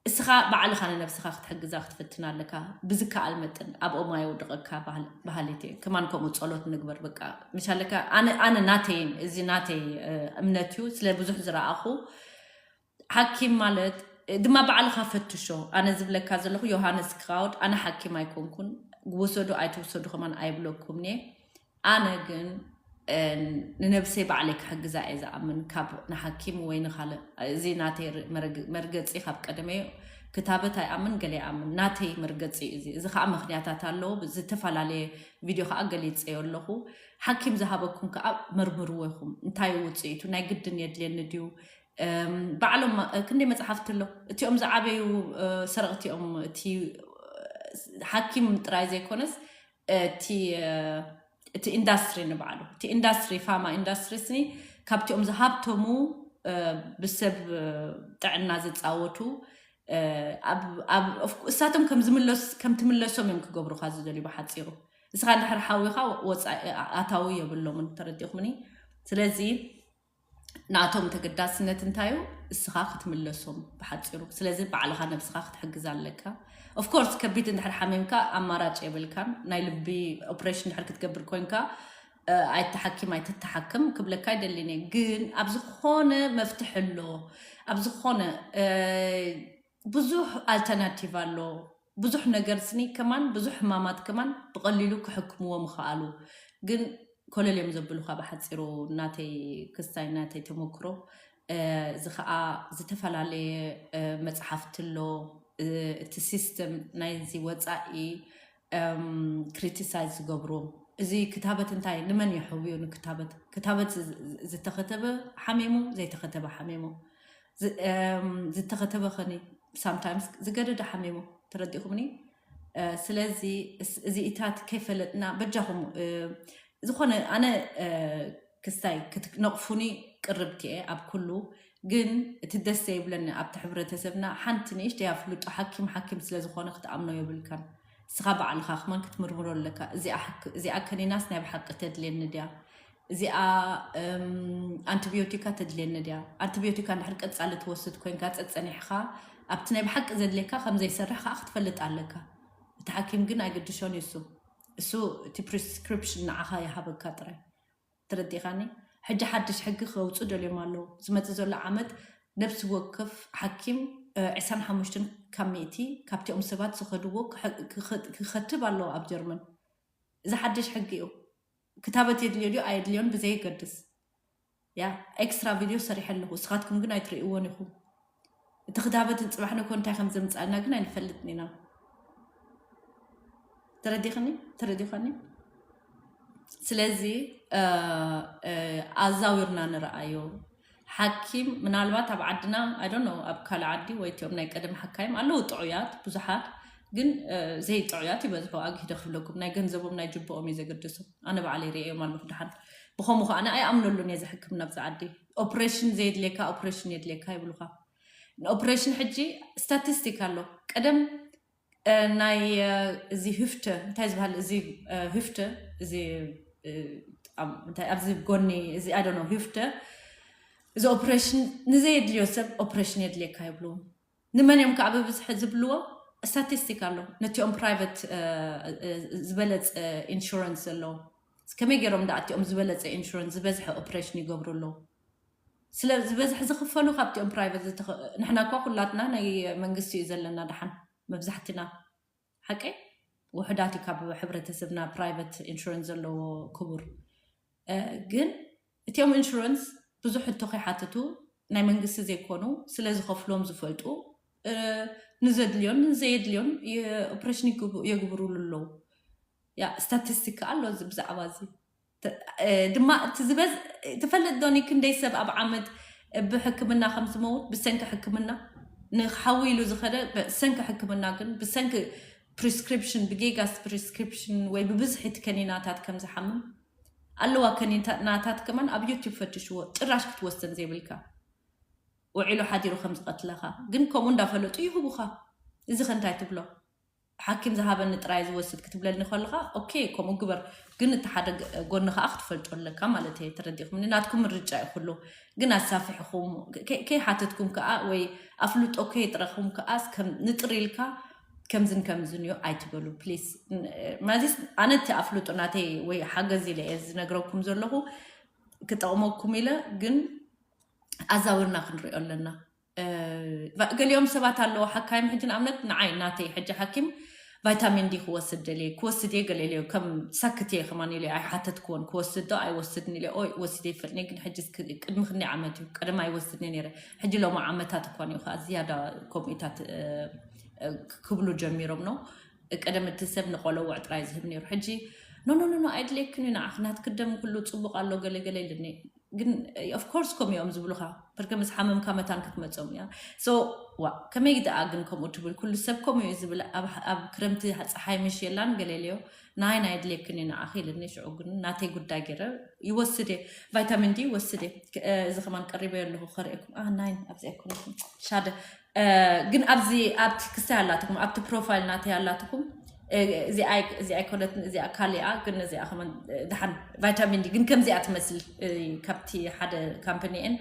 እስኻ ባዕልኻ ንነብስኻ ክትሕግዛ ክትፈትን ኣለካ። ብዝከኣል መጠን ኣብ ኦማይ ውድቐካ ባህሊት እየ። ከማን ከምኡ ጸሎት ንግበር። በቃ ምሻለካ ኣነ ኣነ ናተይ እዚ ናተይ እምነት እዩ። ስለ ብዙሕ ዝረኣኹ ሓኪም ማለት ድማ ባዕልኻ ፈትሾ። ኣነ ዝብለካ ዘለኹ ዮሃንስ ክራውድ፣ ኣነ ሓኪም ኣይኮንኩን። ውሰዱ ኣይትውሰዱ ከማን ኣይብለኩም እየ። ኣነ ግን ንነብሰይ ባዕለይ ክሕግዛ እየ ዝኣምን፣ ካብ ንሓኪም ወይ ንኻልእ። እዚ ናተይ መርገፂ ካብ ቀደመ ክታበት ኣይኣምን፣ ገለ ይኣምን። ናተይ መርገፂ እዩ እዚ። እዚ ከዓ ምክንያታት ኣለዎ። ዝተፈላለየ ቪድዮ ከዓ ገሊፀዮ ኣለኹ። ሓኪም ዝሃበኩም ከዓ መርምርዎ ኢኹም። እንታይ ውፅኢቱ? ናይ ግድን የድልየኒ ድዩ? ባዕሎም ክንደይ መፅሓፍቲ ኣሎ። እቲኦም ዝዓበዩ ሰረቕቲ እዮም። እቲ ሓኪም ጥራይ ዘይኮነስ እቲ እቲ ኢንዳስትሪ ንባዕሉ፣ እቲ ኢንዳስትሪ፣ ፋርማ ኢንዳስትሪ ስኒ ካብቲኦም ዝሃብተሙ ብሰብ ጥዕና ዝፃወቱ፣ እሳቶም ከም ትምለሶም እዮም ክገብሩካ ዝደልዩ። ብሓፂሩ እስኻ እንድሕር ሓዊኻ ወፃኢ ኣታዊ የብሎምን። ተረዲእኩምኒ? ስለዚ ናቶም ተገዳስነት እንታዩ? እስኻ ክትምለሶም ብሓፂሩ። ስለዚ ባዕልኻ ነብስኻ ክትሕግዝ ኣለካ። ኦፍኮርስ ከቢድ እንድሕር ሓሚምካ ኣማራጭ የብልካን። ናይ ልቢ ኦፕሬሽን እንድሕር ክትገብር ኮንካ ኣይትሓኪም ኣይትተሓክም ክብለካ ኣይደልን እየ። ግን ኣብ ዝኾነ መፍትሒ ኣሎ። ኣብ ዝኾነ ብዙሕ ኣልተርናቲቭ ኣሎ። ብዙሕ ነገር ስኒ ከማን ብዙሕ ሕማማት ከማን ብቐሊሉ ክሕክምዎ ምኽኣሉ። ግን ኮለል እዮም ዘብሉኻ ብሓፂሩ ናተይ ክስታይ ናተይ ተመክሮ። እዚ ከዓ ዝተፈላለየ መፅሓፍቲ ኣሎ። እቲ ሲስተም ናይዚ ወፃኢ ክሪቲሳይዝ ዝገብሩ። እዚ ክታበት እንታይ ንመን ይሕውዩ? ንክታበት ክታበት ዝተኸተበ ሓሚሙ፣ ዘይተኸተበ ሓሚሙ። ዝተኸተበ ኸኒ ሳምታይምስ ዝገደደ ሓሚሙ። ተረዲእኩምኒ? ስለዚ እዚ ኢታት ከይፈለጥና በጃኹም ዝኾነ ኣነ ክስታይ ክትነቕፉኒ ቅርብቲ እየ ኣብ ኩሉ። ግን እቲ ደስ ዘይብለኒ ኣብቲ ሕብረተሰብና ሓንቲ ንእሽተይ ኣፍልጦ ሓኪም ሓኪም ስለ ዝኾነ ክትኣምኖ የብልካን። እስኻ ባዕልኻ ክማን ክትምርምሮ ኣለካ። እዚኣ ከኒናስ ናይ ብሓቂ ተድልየኒ ድያ? እዚኣ ኣንቲቢዮቲካ ተድልየኒ ድያ? ኣንቲቢዮቲካ እንድሕር ቀጻሊ ትወስድ ኮይንካ ጸጸኒሕኻ ኣብቲ ናይ ብሓቂ ዘድልየካ ከም ዘይሰርሕ ከዓ ክትፈልጥ ኣለካ። እቲ ሓኪም ግን ኣይግድሾን እዩ እሱ። እሱ እቲ ፕሪስክሪፕሽን ንዓኻ ይሃበካ ጥራይ። ተረዲኻኒ? ሕጂ ሓድሽ ሕጊ ከውፁ ደልዮም ኣለዉ። ዝመፅእ ዘሎ ዓመት ነብሲ ወከፍ ሓኪም ዕስራን ሓሙሽተን ካብ ሚእቲ ካብቲኦም ሰባት ዝኸድዎ ክኸትብ ኣለዎ ኣብ ጀርመን። እዚ ሓድሽ ሕጊ እዩ። ክታበት የድልዮ ድዩ ኣየድልዮን ብዘይገድስ፣ ያ ኤክስትራ ቪድዮ ሰሪሐ ኣለኹ። እስኻትኩም ግን ኣይትርእይዎን ኢኹም። እቲ ክታበት ጽባሕ ንግሆ እንታይ ከም ዘምጻልና ግን ኣይንፈልጥን ኢና። ተረዲኽኒ? ተረዲኸኒ? ስለዚ ኣዛዊርና ንረኣዮ። ሓኪም ምናልባት ኣብ ዓድና፣ I don't know፣ ኣብ ካልእ ዓዲ ወይ እቲኦም ናይ ቀደም ሓካይም ኣለዉ ጥዑያት ብዙሓት፣ ግን ዘይጥዑያት ይበዝሑ። ኣግሂደ ክብለኩም፣ ናይ ገንዘቦም ናይ ጅብኦም እዩ ዘገድሶም። ኣነ ባዕለይ ርእዮም ኣለኹ። ደሓን ብኸምኡ ከኣ ኣነ ኣይኣምነሉን እየ። ዝሕክምና ኣብዚ ዓዲ ኦፕሬሽን ዘየድልየካ ኦፕሬሽን የድልየካ ይብሉኻ። ንኦፕሬሽን ሕጂ ስታቲስቲክ ኣሎ። ቀደም ናይ እዚ ህፍተ እንታይ ዝበሃል፣ እዚ ህፍተ፣ እዚ ኣብዚ ጎኒ እዚ ኣደኖ ህፍተ፣ እዚ ኦፕሬሽን ንዘየድልዮ ሰብ ኦፕሬሽን የድልየካ ይብሉ። ንመን እዮም ከዓ ብብዝሒ ዝብልዎ? ስታቲስቲክ ኣሎ። ነቲኦም ፕራይቨት ዝበለፀ ኢንሹረንስ ዘለዎ፣ ከመይ ገይሮም ደኣ እቲኦም ዝበለፀ ኢንሹረንስ ዝበዝሐ ኦፕሬሽን ይገብሩ ኣለዉ? ስለ ዝበዝሕ ዝኽፈሉ ካብቲኦም ፕራይቨት ንሕና እኳ ኩላትና ናይ መንግስቲ እዩ ዘለና ደሓን መብዛሕትና። ሓቀይ ውሕዳት እዩ ካብ ሕብረተሰብና ፕራይቨት ኢንሹረንስ ዘለዎ ክቡር። ግን እቲኦም ኢንሹረንስ ብዙሕ ሕቶ ከይሓትቱ ናይ መንግስቲ ዘይኮኑ ስለ ዝኸፍሎም ዝፈልጡ ንዘድልዮን ንዘየድልዮን ኦፕሬሽን የግብሩሉ ኣለዉ። ያ ስታቲስቲክ ኣሎ እዚ ብዛዕባ እዚ ድማ እቲ ዝበዝ ትፈልጥ ዶኒ ክንደይ ሰብ ኣብ ዓመት ብሕክምና ከም ዝመውት ብሰንኪ ሕክምና ንሓዊ ኢሉ ዝኸደ ብሰንኪ ሕክምና ግን ብሰንኪ ፕሪስክሪፕሽን ብጌጋስ ፕሪስክሪፕሽን ወይ ብብዝሒ እቲ ከኒናታት ከም ዝሓምም ኣለዋ። ከኒናታት ከማን ኣብ ዩቲብ ፈትሽዎ ጭራሽ ክትወስን ዘይብልካ ውዒሉ ሓዲሩ ከም ዝቐትለኻ ግን ከምኡ እንዳፈለጡ ይህቡኻ። እዚ ከ እንታይ ትብሎ? ሓኪም ዝሃበኒ ጥራይ ዝወስድ ክትብለኒ ከለኻ ኦኬ ከምኡ ግበር፣ ግን እቲ ሓደ ጎኒ ከዓ ክትፈልጦ ኣለካ ማለት እየ። ተረዲእኩምኒ? ናትኩም ምርጫ እዩ ኩሉ። ግን ኣሳፊሕኹም ከይሓተትኩም ከዓ ወይ ኣፍልጦ ከይጥረኹም ከዓ ንጥር ኢልካ ከምዝን ከምዝን እዩ ኣይትበሉ ፕሊስ። ማዚስ ኣነ እቲ ኣፍልጦ ናተይ ወይ ሓገዝ ኢለ እየ ዝነግረኩም ዘለኹ ክጠቕመኩም ኢለ፣ ግን ኣዛውርና ክንሪኦ ኣለና። ገሊኦም ሰባት ኣለዎ ሓካይም ሕጂ ንኣብነት ንዓይ ናተይ ሕጂ ሓኪም ቫይታሚን ዲ ክወስድ ደልየ ክወስድ እየ ገለ ኢለዮ ከም ሳክት እየ ከማን ኢለ ኣይሓተትክዎን ክወስድ ዶ ኣይወስድን ኢለ ኦይ ወሲደ ይፈልኒ ግን ሕጂ ቅድሚ ክንደይ ዓመት እዩ ቀደም ኣይወስድን ነይረ ሕጂ ሎማ ዓመታት እኳ እዩ ከዓ ዝያዳ ከምኡታት ክብሉ ጀሚሮም ነው። ቀደም እቲ ሰብ ንቆለውዕ ጥራይ ዝህብ ነይሩ ሕጂ ኖ ኖ ኖ ኣይድልየክን እዩ ንዓኽ ናትክ ደም ኩሉ ፅቡቅ ኣሎ ገለ ገለ ኢልኒ። ግን ኦፍኮርስ ከም እዮም ዝብሉካ ብርክ ምስ ሓመምካ መታን ክትመፆም እያ። ሶ ዋ ከመይ ደኣ ግን ከምኡ ትብል ኩሉ ሰብ ከምኡ እዩ ዝብል። ኣብ ክረምቲ ፀሓይ ምሽ የላን ገለ ኢለዮ ናይ ናይ ድሌክን እዩ ንዓኺ ኢልኒ። ሽዑ ግን ናተይ ጉዳይ ገይረ ይወስድ እየ ቫይታሚን ዲ ይወስድ እየ። እዚ ከማን ቀሪበዮ ኣለኹ ከርእየኩም። አ ናይ ኣብዚ ኣይኮነኩም ሻደ ግን ኣብዚ ኣብቲ ክስታይ ኣላትኩም ኣብቲ ፕሮፋይል ናተይ ኣላትኩም። እዚኣ ኣይኮነትን እዚኣ ካሊኣ ግን እዚኣ ከመን ድሓን ቫይታሚን ዲ ግን ከምዚኣ ትመስል ካብቲ ሓደ ካምፓኒኤን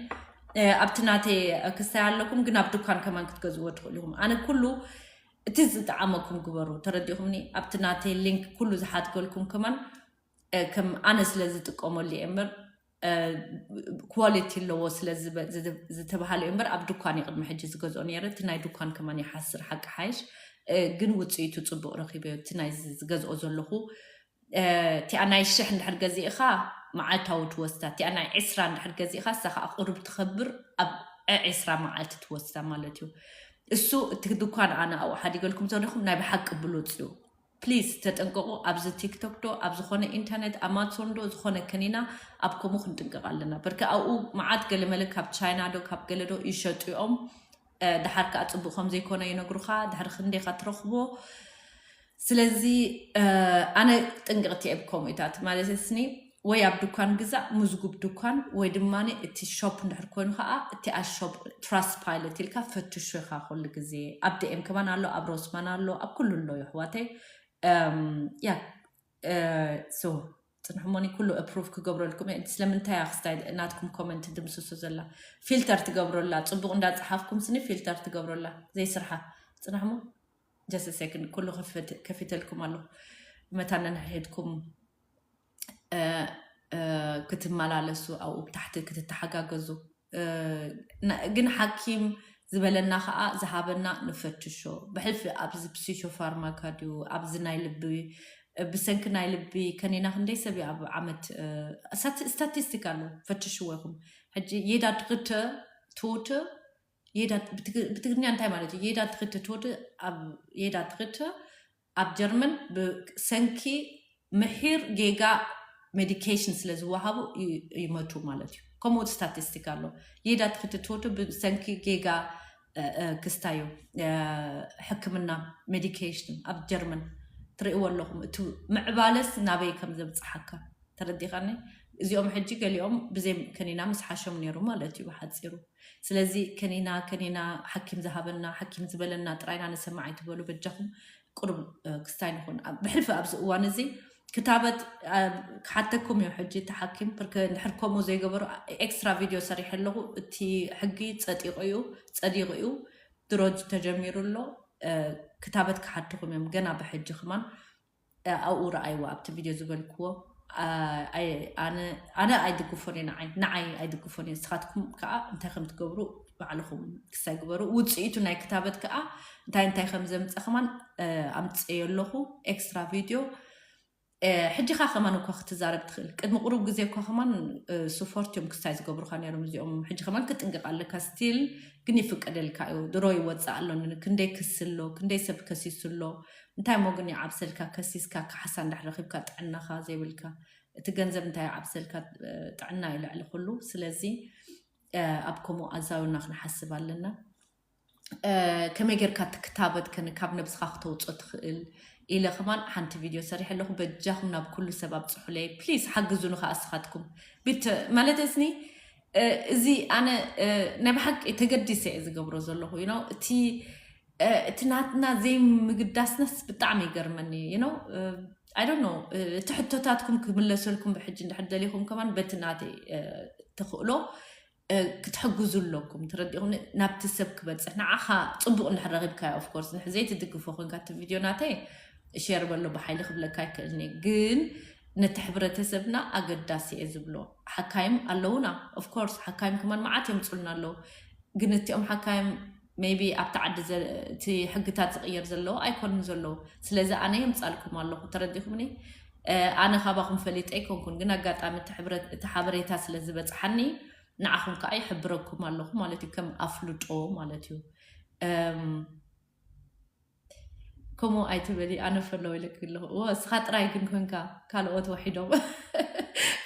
ኣብቲ ናተይ ክስታይ ኣለኩም ግን ኣብ ድኳን ከማን ክትገዝዎ ትኽእሉ ኢኹም። ኣነ ኩሉ እቲ ዝጠዓመኩም ግበሩ ተረዲኹምኒ። ኣብቲ ናተይ ሊንክ ኩሉ ዝሓትገልኩም ከማን ከም ኣነ ስለ ዝጥቀመሉ እየ እምበር ኳሊቲ ኣለዎ ስለ ዝተባሃለ እዩ እምበር ኣብ ድኳን እዩ ቅድሚ ሕጂ ዝገዝኦ ነይረ። እቲ ናይ ድኳን ከማን ይሓስር ሓቂ ሓይሽ ግን ውፅኢቱ ፅቡቅ ረኪበዮ። እቲ ናይ ዝገዝኦ ዘለኹ እቲኣ ናይ ሽሕ እንድሕር ገዚእኻ መዓልታዊ ትወስዳ እቲኣ ናይ ዕስራ እንድሕር ገዚእኻ እሳ ከዓ ቁሩብ ትኸብር ኣብ ዕስራ መዓልቲ ትወስዳ ማለት እዩ። እሱ እቲ ድኳን ኣነ ኣብኡ ሓዲገልኩም ዘለኹም ናይ ብሓቂ ብሉፅ እዩ። ፕሊዝ ተጠንቀቁ። ኣብዚ ቲክቶክ ዶ ኣብ ዝኾነ ኢንተርኔት ኣማዞን ዶ ዝኾነ ከኒና ኣብ ከምኡ ክንጥንቀቅ ኣለና። በርካ ኣብኡ መዓት ገለመለ ካብ ቻይና ዶ ካብ ገለ ዶ ይሸጡ እዮም። ድሓር ከዓ ፅቡቅ ከም ዘይኮነ ይነግሩካ። ድሕሪ ክንደይካ ትረኽቦ። ስለዚ ኣነ ጥንቅቅቲ እየ ብከምኡታት ማለት ስኒ ወይ ኣብ ድኳን ግዛእ ምዝጉብ ድኳን ወይ ድማ እቲ ሾፕ እንድሕር ኮይኑ ከዓ እቲ ኣሾፕ ትራስ ፓይለት ኢልካ ፈትሹ ኢካ ኩሉ ግዜ ኣብ ደኤም ከማን ኣሎ ኣብ ሮስማን ኣሎ ኣብ ኩሉ ኣሎ ይሕዋተይ። ያ ሶ ፅንሕሞኒ ኩሉ ኣፕሩቭ ክገብረልኩም እየ። ስለምንታይ ክስታይ ናትኩም ኮመንት ድምስሶ ዘላ ፊልተር ትገብረላ ፅቡቅ እንዳፀሓፍኩም ስኒ ፊልተር ትገብረላ ዘይስርሓ ፅናሕሞ just second ኩሉ ከፊተልኩም ኣለኹ። መታን ነንሕድኩም ክትመላለሱ ኣብኡ ብታሕቲ ክትተሓጋገዙ ግን ሓኪም ዝበለና ከዓ ዝሃበና ንፈትሾ። ብሕልፊ ኣብዚ ፕሲሾ ፋርማካ ድዩ፣ ኣብዚ ናይ ልቢ፣ ብሰንኪ ናይ ልቢ ከኒና ክንደይ ሰብ እዩ ኣብ ዓመት፣ ስታቲስቲክ ኣሎ፣ ፈትሽዎ ይኹም። ሕጂ የዳ ድግተ ቶተ፣ ብትግርኛ እንታይ ማለት እዩ? የዳ ድግተ ቶተ፣ ኣብ የዳ ድግተ ኣብ ጀርመን ብሰንኪ ምሒር ጌጋ ሜዲኬሽን ስለ ዝወሃቡ ይመቱ ማለት እዩ። ከምኡ ስታቲስቲክ ኣሎ። የዳ ድግተ ቶተ ብሰንኪ ጌጋ ክስታዩ ሕክምና ሜዲኬሽን ኣብ ጀርመን ትርእይዎ ኣለኹም። እቲ ምዕባለስ ናበይ ከም ዘብፅሓካ ተረዲኻኒ። እዚኦም ሕጂ ገሊኦም ብዘይ ከኒና ምስ ሓሾም ነይሩ ማለት እዩ ብሓፂሩ። ስለዚ ከኒና ከኒና ሓኪም ዝሃበና ሓኪም ዝበለና ጥራይና ንሰማዕ ኣይትበሉ በጃኹም። ቁሩብ ክስታይ ንኹን። ብሕልፊ ኣብዚ እዋን እዚ ክታበት ክሓተኩም እዩ ሕጂ እቲ ሓኪም። ብርክ እንድሕር ከምኡ ዘይገበሩ ኤክስትራ ቪድዮ ሰሪሐ ኣለኹ። እቲ ሕጊ ጸጢቑ እዩ፣ ጸዲቑ እዩ፣ ድሮ ተጀሚሩ ኣሎ። ክታበት ክሓትኹም እዮም ገና ብሕጂ ክማን ኣብኡ ረኣይዎ ኣብቲ ቪድዮ ዝበልክዎ። ኣነ ኣይድግፎን እየ፣ ንዓይ ንዓይ ኣይድግፎን እየ። ንስኻትኩም ከዓ እንታይ ከም ትገብሩ ባዕልኹም ክሳይ ግበሩ። ውፅኢቱ ናይ ክታበት ከዓ እንታይ እንታይ ከም ዘምፀ ከማን ኣምፅየ ኣለኹ ኤክስትራ ቪድዮ። ሕጂ ካ ከማን እኳ ክትዛረብ ትኽእል። ቅድሚ ቁሩብ ግዜ እኳ ከማን ስፖርት እዮም ክስታይ ዝገብሩካ ነይሮም እዚኦም። ሕጂ ከማን ክጥንቅቕ ኣለካ። ስቲል ግን ይፍቀደልካ እዩ። ድሮ ይወፅእ ኣሎ። ክንደይ ክሲ ኣሎ፣ ክንደይ ሰብ ከሲሱ ኣሎ። እንታይ እሞ ግን ይዓብሰልካ? ከሲስካ ካሕሳ እንድሕር ረኺብካ ጥዕናኻ ዘይብልካ እቲ ገንዘብ እንታይ ይዓብሰልካ? ጥዕና እዩ ልዕሊ ኩሉ። ስለዚ ኣብ ከምኡ ኣዛውና ክንሓስብ ኣለና። ከመይ ጌርካ እቲ ክታበት ከን ካብ ነብስኻ ክተውፅኦ ትኽእል ኢለ ከማን ሓንቲ ቪድዮ ሰሪሐ ኣለኹ። በጃኹም ናብ ኩሉ ሰብ ኣብፅሑለይ ፕሊዝ፣ ሓግዙ ንኸ ኣስኻትኩም ቢት ማለት እስኒ እዚ ኣነ ናይ ብሓቂ ተገዲሰ እየ ዝገብሮ ዘለኹ። እቲ እቲ ናትና ዘይምግዳስነስ ብጣዕሚ ይገርመኒ። I don't know፣ እቲ ሕቶታትኩም ክምለሰልኩም ብሕጂ እንድሕር ደሊኹም ከማን በቲ ናተይ ተኽእሎ ክትሕግዙ ኣለኩም። ተረዲኹም? ናብቲ ሰብ ክበፅሕ ንዓኻ ፅቡቕ እንድሕር ረኺብካዮ፣ ኦፍኮርስ ንሕ ዘይትድግፎ ኮንካ እቲ ቪድዮ ናተይ ሼር በሎ ብሓይሊ ክብለካ ኣይክእልኒ፣ ግን ነቲ ሕብረተሰብና ኣገዳሲ እየ ዝብሎ። ሓካይም ኣለውና፣ ኦፍኮርስ ሓካይም ከማን መዓት የምፁልና ኣለዉ። ግን እቲኦም ሓካይም maybe ኣብቲ ዓዲ እቲ ሕግታት ዝቕየር ዘለዎ ኣይኮኑን ዘለዉ። ስለዚ ኣነ የምፃልኩም ኣለኹ። ተረዲኹምኒ? ኣነ ካባኹም ፈሊጠ ኣይኮንኩን፣ ግን ኣጋጣሚ እቲ ሓበሬታ ስለ ዝበፅሓኒ ንዓኹም ከዓ ይሕብረኩም ኣለኹ ማለት እዩ፣ ከም ኣፍልጦ ማለት እዩ። ከምኡ ኣይትበሊ፣ ኣነ ፈለው ኢለክ ኣለኹ። እወ፣ እስኻ ጥራይ ግን ኮንካ፣ ካልኦት ወሒዶም።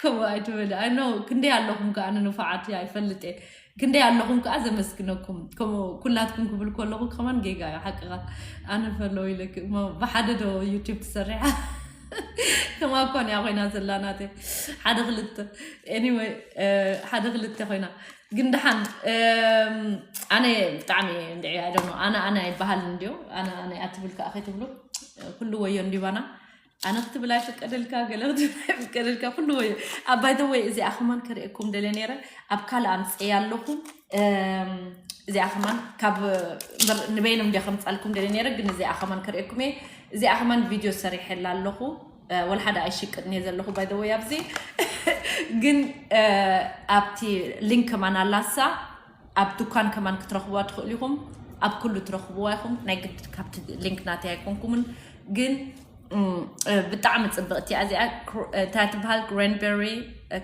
ከምኡ ኣይትበሊ። ኣይ ኖ ክንደይ ኣለኹም ከ? ኣነ ንፉዓት እያ ይፈልጥ እየ። ክንደይ ኣለኹም ከኣ ዘመስግነኩም። ከምኡ ኩላትኩም ክብል ከለኹ ከማን ጌጋ እዩ ሓቅኻ። ኣነ ፈለው ኢለክ እሞ ብሓደ ዶ ዩቲዩብ ትሰርሕ? ከማ እኳን እያ ኮይና ዘላ ናተይ። ሓደ ክልተ። Anyway፣ ሓደ ክልተ ኮይና። ግን ደሓን ኣነ ብጣዕሚ እንድዒ ኣደሞ ኣነ ኣነ ኣይበሃል እንድዮ ኣነ ኣነ ኣትብል ከዓ ከይትብሉ ኩሉ ወዮ እንዲባና ኣነ ክትብል ኣይፍቀደልካ ገለ ክትብል ኣይፍቀደልካ ኩሉ ወዮ ኣባይተወይ እዚኣ ከማን ከርእየኩም ደለ ነይረ ኣብ ካልእ ኣምፅእያ ኣለኹ እዚኣ ከማን ካብ ንበይኖም እንዲ ከምፃልኩም ደለ ነይረ ግን እዚኣ ከማን ከርእየኩም እየ እዚኣ ከማን ቪድዮ ሰሪሐላ ኣለኹ ወላ ሓደ ኣይሽቅጥን እየ ዘለኹ ባይተወይ ኣብዚ ግን ኣብቲ ሊንክ ከማን ኣላሳ ኣብ ዱካን ከማን ክትረኽብዋ ትኽእሉ ኢኹም ኣብ ኩሉ ትረኽብዋ ኢኹም ናይ ግድ ካብቲ ሊንክ ናተይ ኣይኮንኩምን ግን ብጣዕሚ ፅብቕቲ እያ እዚኣ እንታይ ትበሃል ክሬንበሪ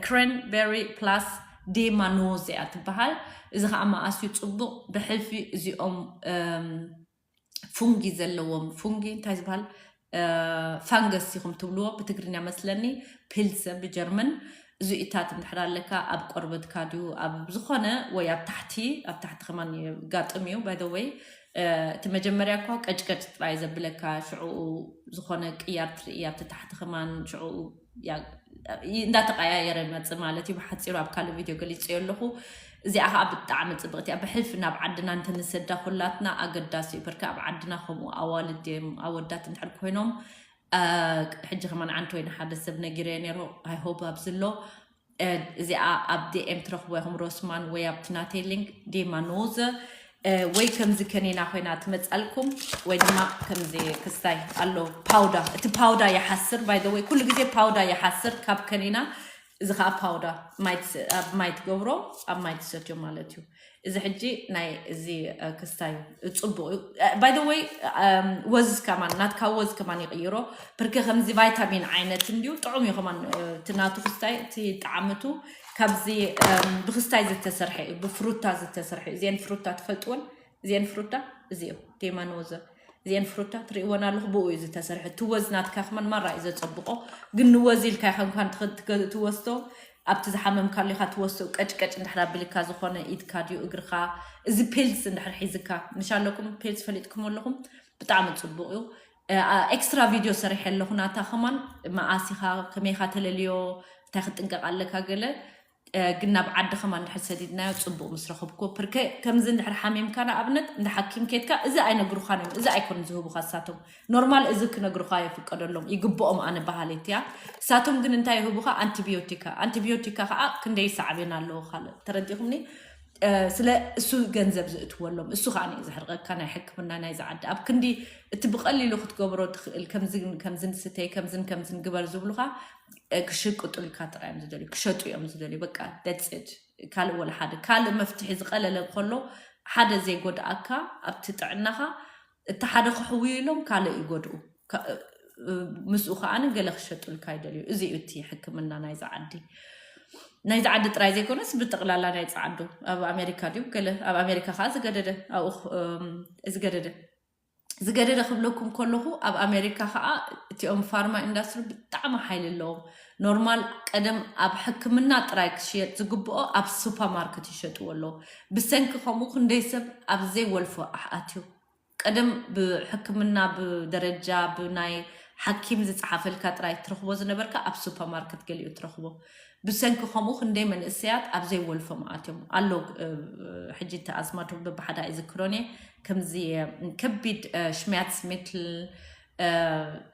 ክሬንበሪ ፕላስ ዴማኖዝ እያ ትበሃል እዚ ከዓ መኣስዩ ፅቡቕ ብሕልፊ እዚኦም ፉንጊ ዘለዎም ፉንጊ እንታይ ዝበሃል ፋንገስ ኢኹም ትብልዎ ብትግርኛ መስለኒ ፒልሰ ብጀርመን እዚኢታት እንድሕር ኣለካ ኣብ ቆርበትካ ድዩ ኣብ ዝኾነ ወይ ኣብ ታሕቲ ኣብ ታሕቲ ከማን ጋጥም እዩ ባይደወይ እቲ መጀመርያ እኳ ቀጭቀጭ ጥራይ ዘብለካ ሽዕኡ ዝኾነ ቅያር ትርኢ ኣብቲ ታሕቲ ከማን ሽዕኡ እንዳተቀያየረ መፅ ማለት እዩ ብሓፂሩ ኣብ ካልእ ቪድዮ ገሊፀዮ ኣለኹ እዚኣ ከዓ ብጣዕሚ ፅብቅቲ እያ ብሕልፊ ናብ ዓድና እንተንሰዳ ኩላትና ኣገዳሲ እዩ በርካ ኣብ ዓድና ከምኡ ኣዋልድ እዮም ኣወዳት እንድሕር ኮይኖም ሕጂ ከማን ዓንተ ወይ ንሓደ ሰብ ነጊረ ነይሩ ኣይሆብ ኣብዚ ኣሎ እዚኣ ኣብ ዲኤም ትረኽቦ ኢኹም ሮስማን ወይ ኣብቲ ናተይ ሊንክ ዴማኖዘ ወይ ከምዚ ከኒና ኮይና ትመፃልኩም ወይ ድማ ከምዚ ክስታይ ኣሎ ፓውዳ እቲ ፓውዳ ይሓስር ባይደወይ ኩሉ ግዜ ፓውዳ ይሓስር ካብ ከኒና እዚ ከዓ powder ማይ ትስ- ኣብ ማይ ትገብሮ፣ ኣብ ማይ ትሰትዮ ማለት እዩ። እዚ ሕጂ ናይ እዚ ክስታይ እዩ፣ ፅቡቅ እዩ። By the way፣ ወዝ ከማን ናትካ ወዝ ከማን ይቅይሮ። ብርክ ከምዚ ቫይታሚን ዓይነት እንዲዩ ጥዑም እዩ ከማን። እቲ ናቱ ክስታይ እቲ ጣዕምቱ ካብዚ ብክስታይ ዝተሰርሐ እዩ፣ ብፍሩታ ዝተሰርሐ እዩ። እዚአን ፍሩታ ትፈልጥወን? እዚአን ፍሩታ እዚኦ ዴማኖዘ እዚአን ፍሩታ ትርእይወን ኣለኹ። ብኡ እዩ ዝተሰርሐ። እቲ ወዝ ናትካ ከማን ማራ እዩ ዘፀብቆ። ግን ንወዝ ኢልካ ይኸንኳን ትወስዶ፣ ኣብቲ ዝሓመምካሉ ኢኻ ትወስዶ። ቀጭቀጭ እንድሕር ኣቢልካ ዝኾነ ኢድካ ድዩ እግርኻ፣ እዚ ፔልስ እንድሕር ሒዝካ፣ ንሻለኩም ፔልስ ፈሊጥኩም ኣለኹም፣ ብጣዕሚ ፅቡቅ እዩ። ኤክስትራ ቪድዮ ሰሪሐ ኣለኹ ናታ ከማን፣ መኣሲኻ ከመይኻ ተለልዮ፣ እንታይ ክትጥንቀቕ ኣለካ ገለ። ግን ናብ ዓዲ ከማን እንድሕር ሰዲድናዮ ፅቡቅ ምስ ረኸብኩ። ፕርከ ከምዚ እንድሕር ሓሚምካ ንኣብነት እንደ ሓኪም ኬድካ፣ እዚ ኣይነግሩኻን እዮም። እዚ ኣይኮን ዝህቡኻ እሳቶም። ኖርማል እዚ ክነግሩኻ የፍቀደሎም ይግብኦም ኣነ ባህሌት እያ። እሳቶም ግን እንታይ ይህቡኻ? ኣንቲቢዮቲካ። ኣንቲቢዮቲካ ከዓ ክንደይ ሳዕቤን ኣለዎ ካልእ፣ ተረዲኹምኒ? ስለ እሱ ገንዘብ ዝእትወሎም፣ እሱ ከዓ እዩ ዘሕርቀካ። ናይ ሕክምና ናይ ዝዓዲ ኣብ ክንዲ እቲ ብቀሊሉ ክትገብሮ ትኽእል፣ ከምዝን ከምዝን ስተይ፣ ከምዝን ከምዝን ግበር ዝብሉኻ ክሽቅጡልካ ጥራይ እዮም ዝደልዩ፣ ክሸጡ እዮም ዝደልዩ። በቃ ደፅድ ካልእ ወላ ሓደ ካልእ መፍትሒ ዝቀለለ ከሎ ሓደ ዘይጎድኣካ ኣብቲ ጥዕናኻ፣ እቲ ሓደ ክሕውዩ ኢሎም ካልእ ይጎድኡ። ምስኡ ከዓኒ ገለ ክሸጡልካ ይደልዩ። እዚ እዩ እቲ ሕክምና ናይዚ ዓዲ። ናይዚ ዓዲ ጥራይ ዘይኮነስ ብጠቕላላ ናይ ፃዓዱ ኣብ ኣሜሪካ ድዩ ገለ ኣብ ኣሜሪካ ከዓ ዝገደደ ኣብኡ ዝገደደ ዝገደደ ክብለኩም ከለኹ ኣብ ኣሜሪካ ከዓ እቲኦም ፋርማ ኢንዳስትሪ ብጣዕሚ ሓይሊ ኣለዎም። ኖርማል ቀደም ኣብ ሕክምና ጥራይ ክሽየጥ ዝግብኦ ኣብ ሱፐርማርኬት ይሸጥዎ ኣለዉ። ብሰንኪ ከምኡ ክንደይ ሰብ ኣብ ዘይወልፎ ኣትዩ። ቀደም ብሕክምና ብደረጃ ብናይ ሓኪም ዝፀሓፈልካ ጥራይ ትረኽቦ ዝነበርካ ኣብ ሱፐርማርኬት ገሊኡ ትረኽቦ። ብሰንኪ ከምኡ ክንደይ መንእሰያት ኣብ ዘይወልፎም ኣትዮም ኣሎ። ሕጂ እቲ ኣዝማዱ ብብሓዳ ይዝክሮን እየ። ከምዚ ከቢድ ሽሚያትስሚትል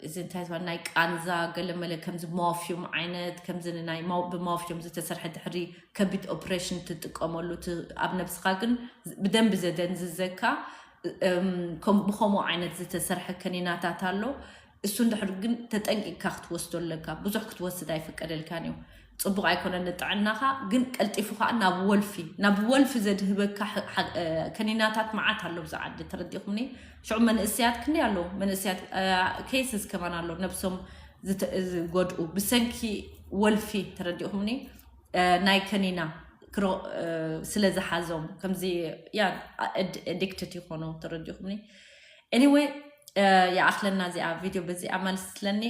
እዚ እንታይ ዝበሃል ናይ ቃንዛ ገለመለ ከምዚ ሞርፊዩም ዓይነት ከምዚ ናይ ብሞርፊዩም ዝተሰርሐ ድሕሪ ከቢድ ኦፕሬሽን ትጥቀመሉ ኣብ ነብስኻ ግን ብደንቢ ዘደንዝዘካ ብከምኡ ዓይነት ዝተሰርሐ ከኒናታት ኣሎ። እሱ እንድሕር ግን ተጠንቂቅካ ክትወስዶ ኣለካ። ብዙሕ ክትወስድ ኣይፍቀደልካን እዩ። ፅቡቅ ኣይኮነን ንጥዕናኻ። ግን ቀልጢፉ ከዓ ናብ ወልፊ ናብ ወልፊ ዘድህበካ ከኒናታት መዓት ኣሎ ብዛ ዓዲ፣ ተረዲኹምኒ? ሽዑ መንእሰያት ክንደይ ኣለዉ መንእሰያት ኬስስ ከማን ኣሎ ነብሶም ዝጎድኡ ብሰንኪ ወልፊ፣ ተረዲኹምኒ? ናይ ከኒና ክሮ ስለ ዝሓዞም ከምዚ ያ ኣዲክትድ ይኾኑ፣ ተረዲኹምኒ? Anyway፣ ይኣኽለና እዚኣ ቪድዮ በዚኣ ማለት ስለኒ።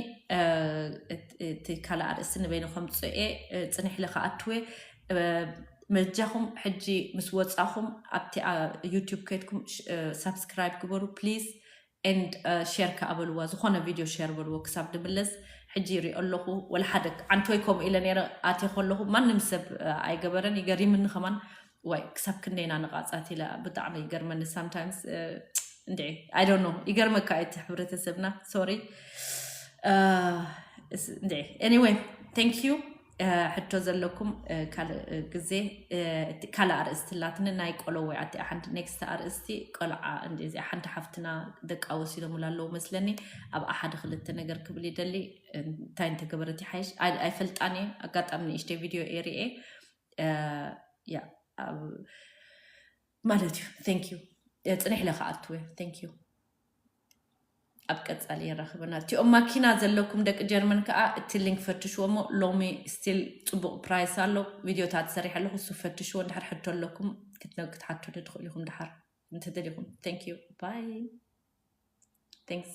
እቲ ካልእ ኣርእስቲ ንበይኑ ከምፅኤ ፅኒሕ ኢለ ከኣትወ። መጃኹም ሕጂ ምስ ወፃኹም ኣብቲ ዩቱብ ከይድኩም ሳብስክራይብ ግበሩ ፕሊዝ። And ሼር ከኣበልዋ፣ ዝኾነ ቪድዮ ሼር በልዎ ክሳብ ድምለስ። ሕጂ ይሪኦ ኣለኹ ወላ ሓደ ዓንቶይ ከምኡ ኢለ ነይረ ኣትየ ከለኹ ማንም ሰብ ኣይገበረን። ይገሪምኒ ከማን ዋይ ክሳብ ክንደይና ንቃፃት ኢለ ብጣዕሚ ይገርመኒ sometimes። እንዲ I don't know ይገርመካ እቲ ሕብረተሰብና። ሶሪ እንዲ Anyway, thank you። ሕቶ ዘለኩም ካልእ ግዜ ካልእ ኣርእስቲ ላትኒ ናይ ቆሎ ወይ ኣቲ ሓንቲ ኔክስት ኣርእስቲ ቆልዓ እንዲ እዚኣ ሓንቲ ሓፍትና ደቃ ወሲዶምላ ኣለዉ መስለኒ። ኣብ ሓደ ክልተ ነገር ክብል ይደሊ። እንታይ እንተገበረት ይሓይሽ ኣይፈልጣን እየ። ኣጋጣሚ ንእሽተይ ቪድዮ እየ ርኤ ያ ማለት እዩ። Thank you። ፅኒሕ ኢለ ከኣትወ thank you። ኣብ ቀፃሊ የራኽበና። እቲኦም ማኪና ዘለኩም ደቂ ጀርመን ከዓ እቲ ሊንክ ፈትሽዎ እሞ ሎሚ ስቲል ፅቡቅ ፕራይስ ኣሎ። ቪድዮታት ሰሪሐ ኣለኹ እሱ ፈትሽዎ። እንድሕር ሕቶ ኣለኩም ክትሓቱ ትኽእሉ ኢኹም ድሓር እንተደሊኹም። Thank you bye thanks።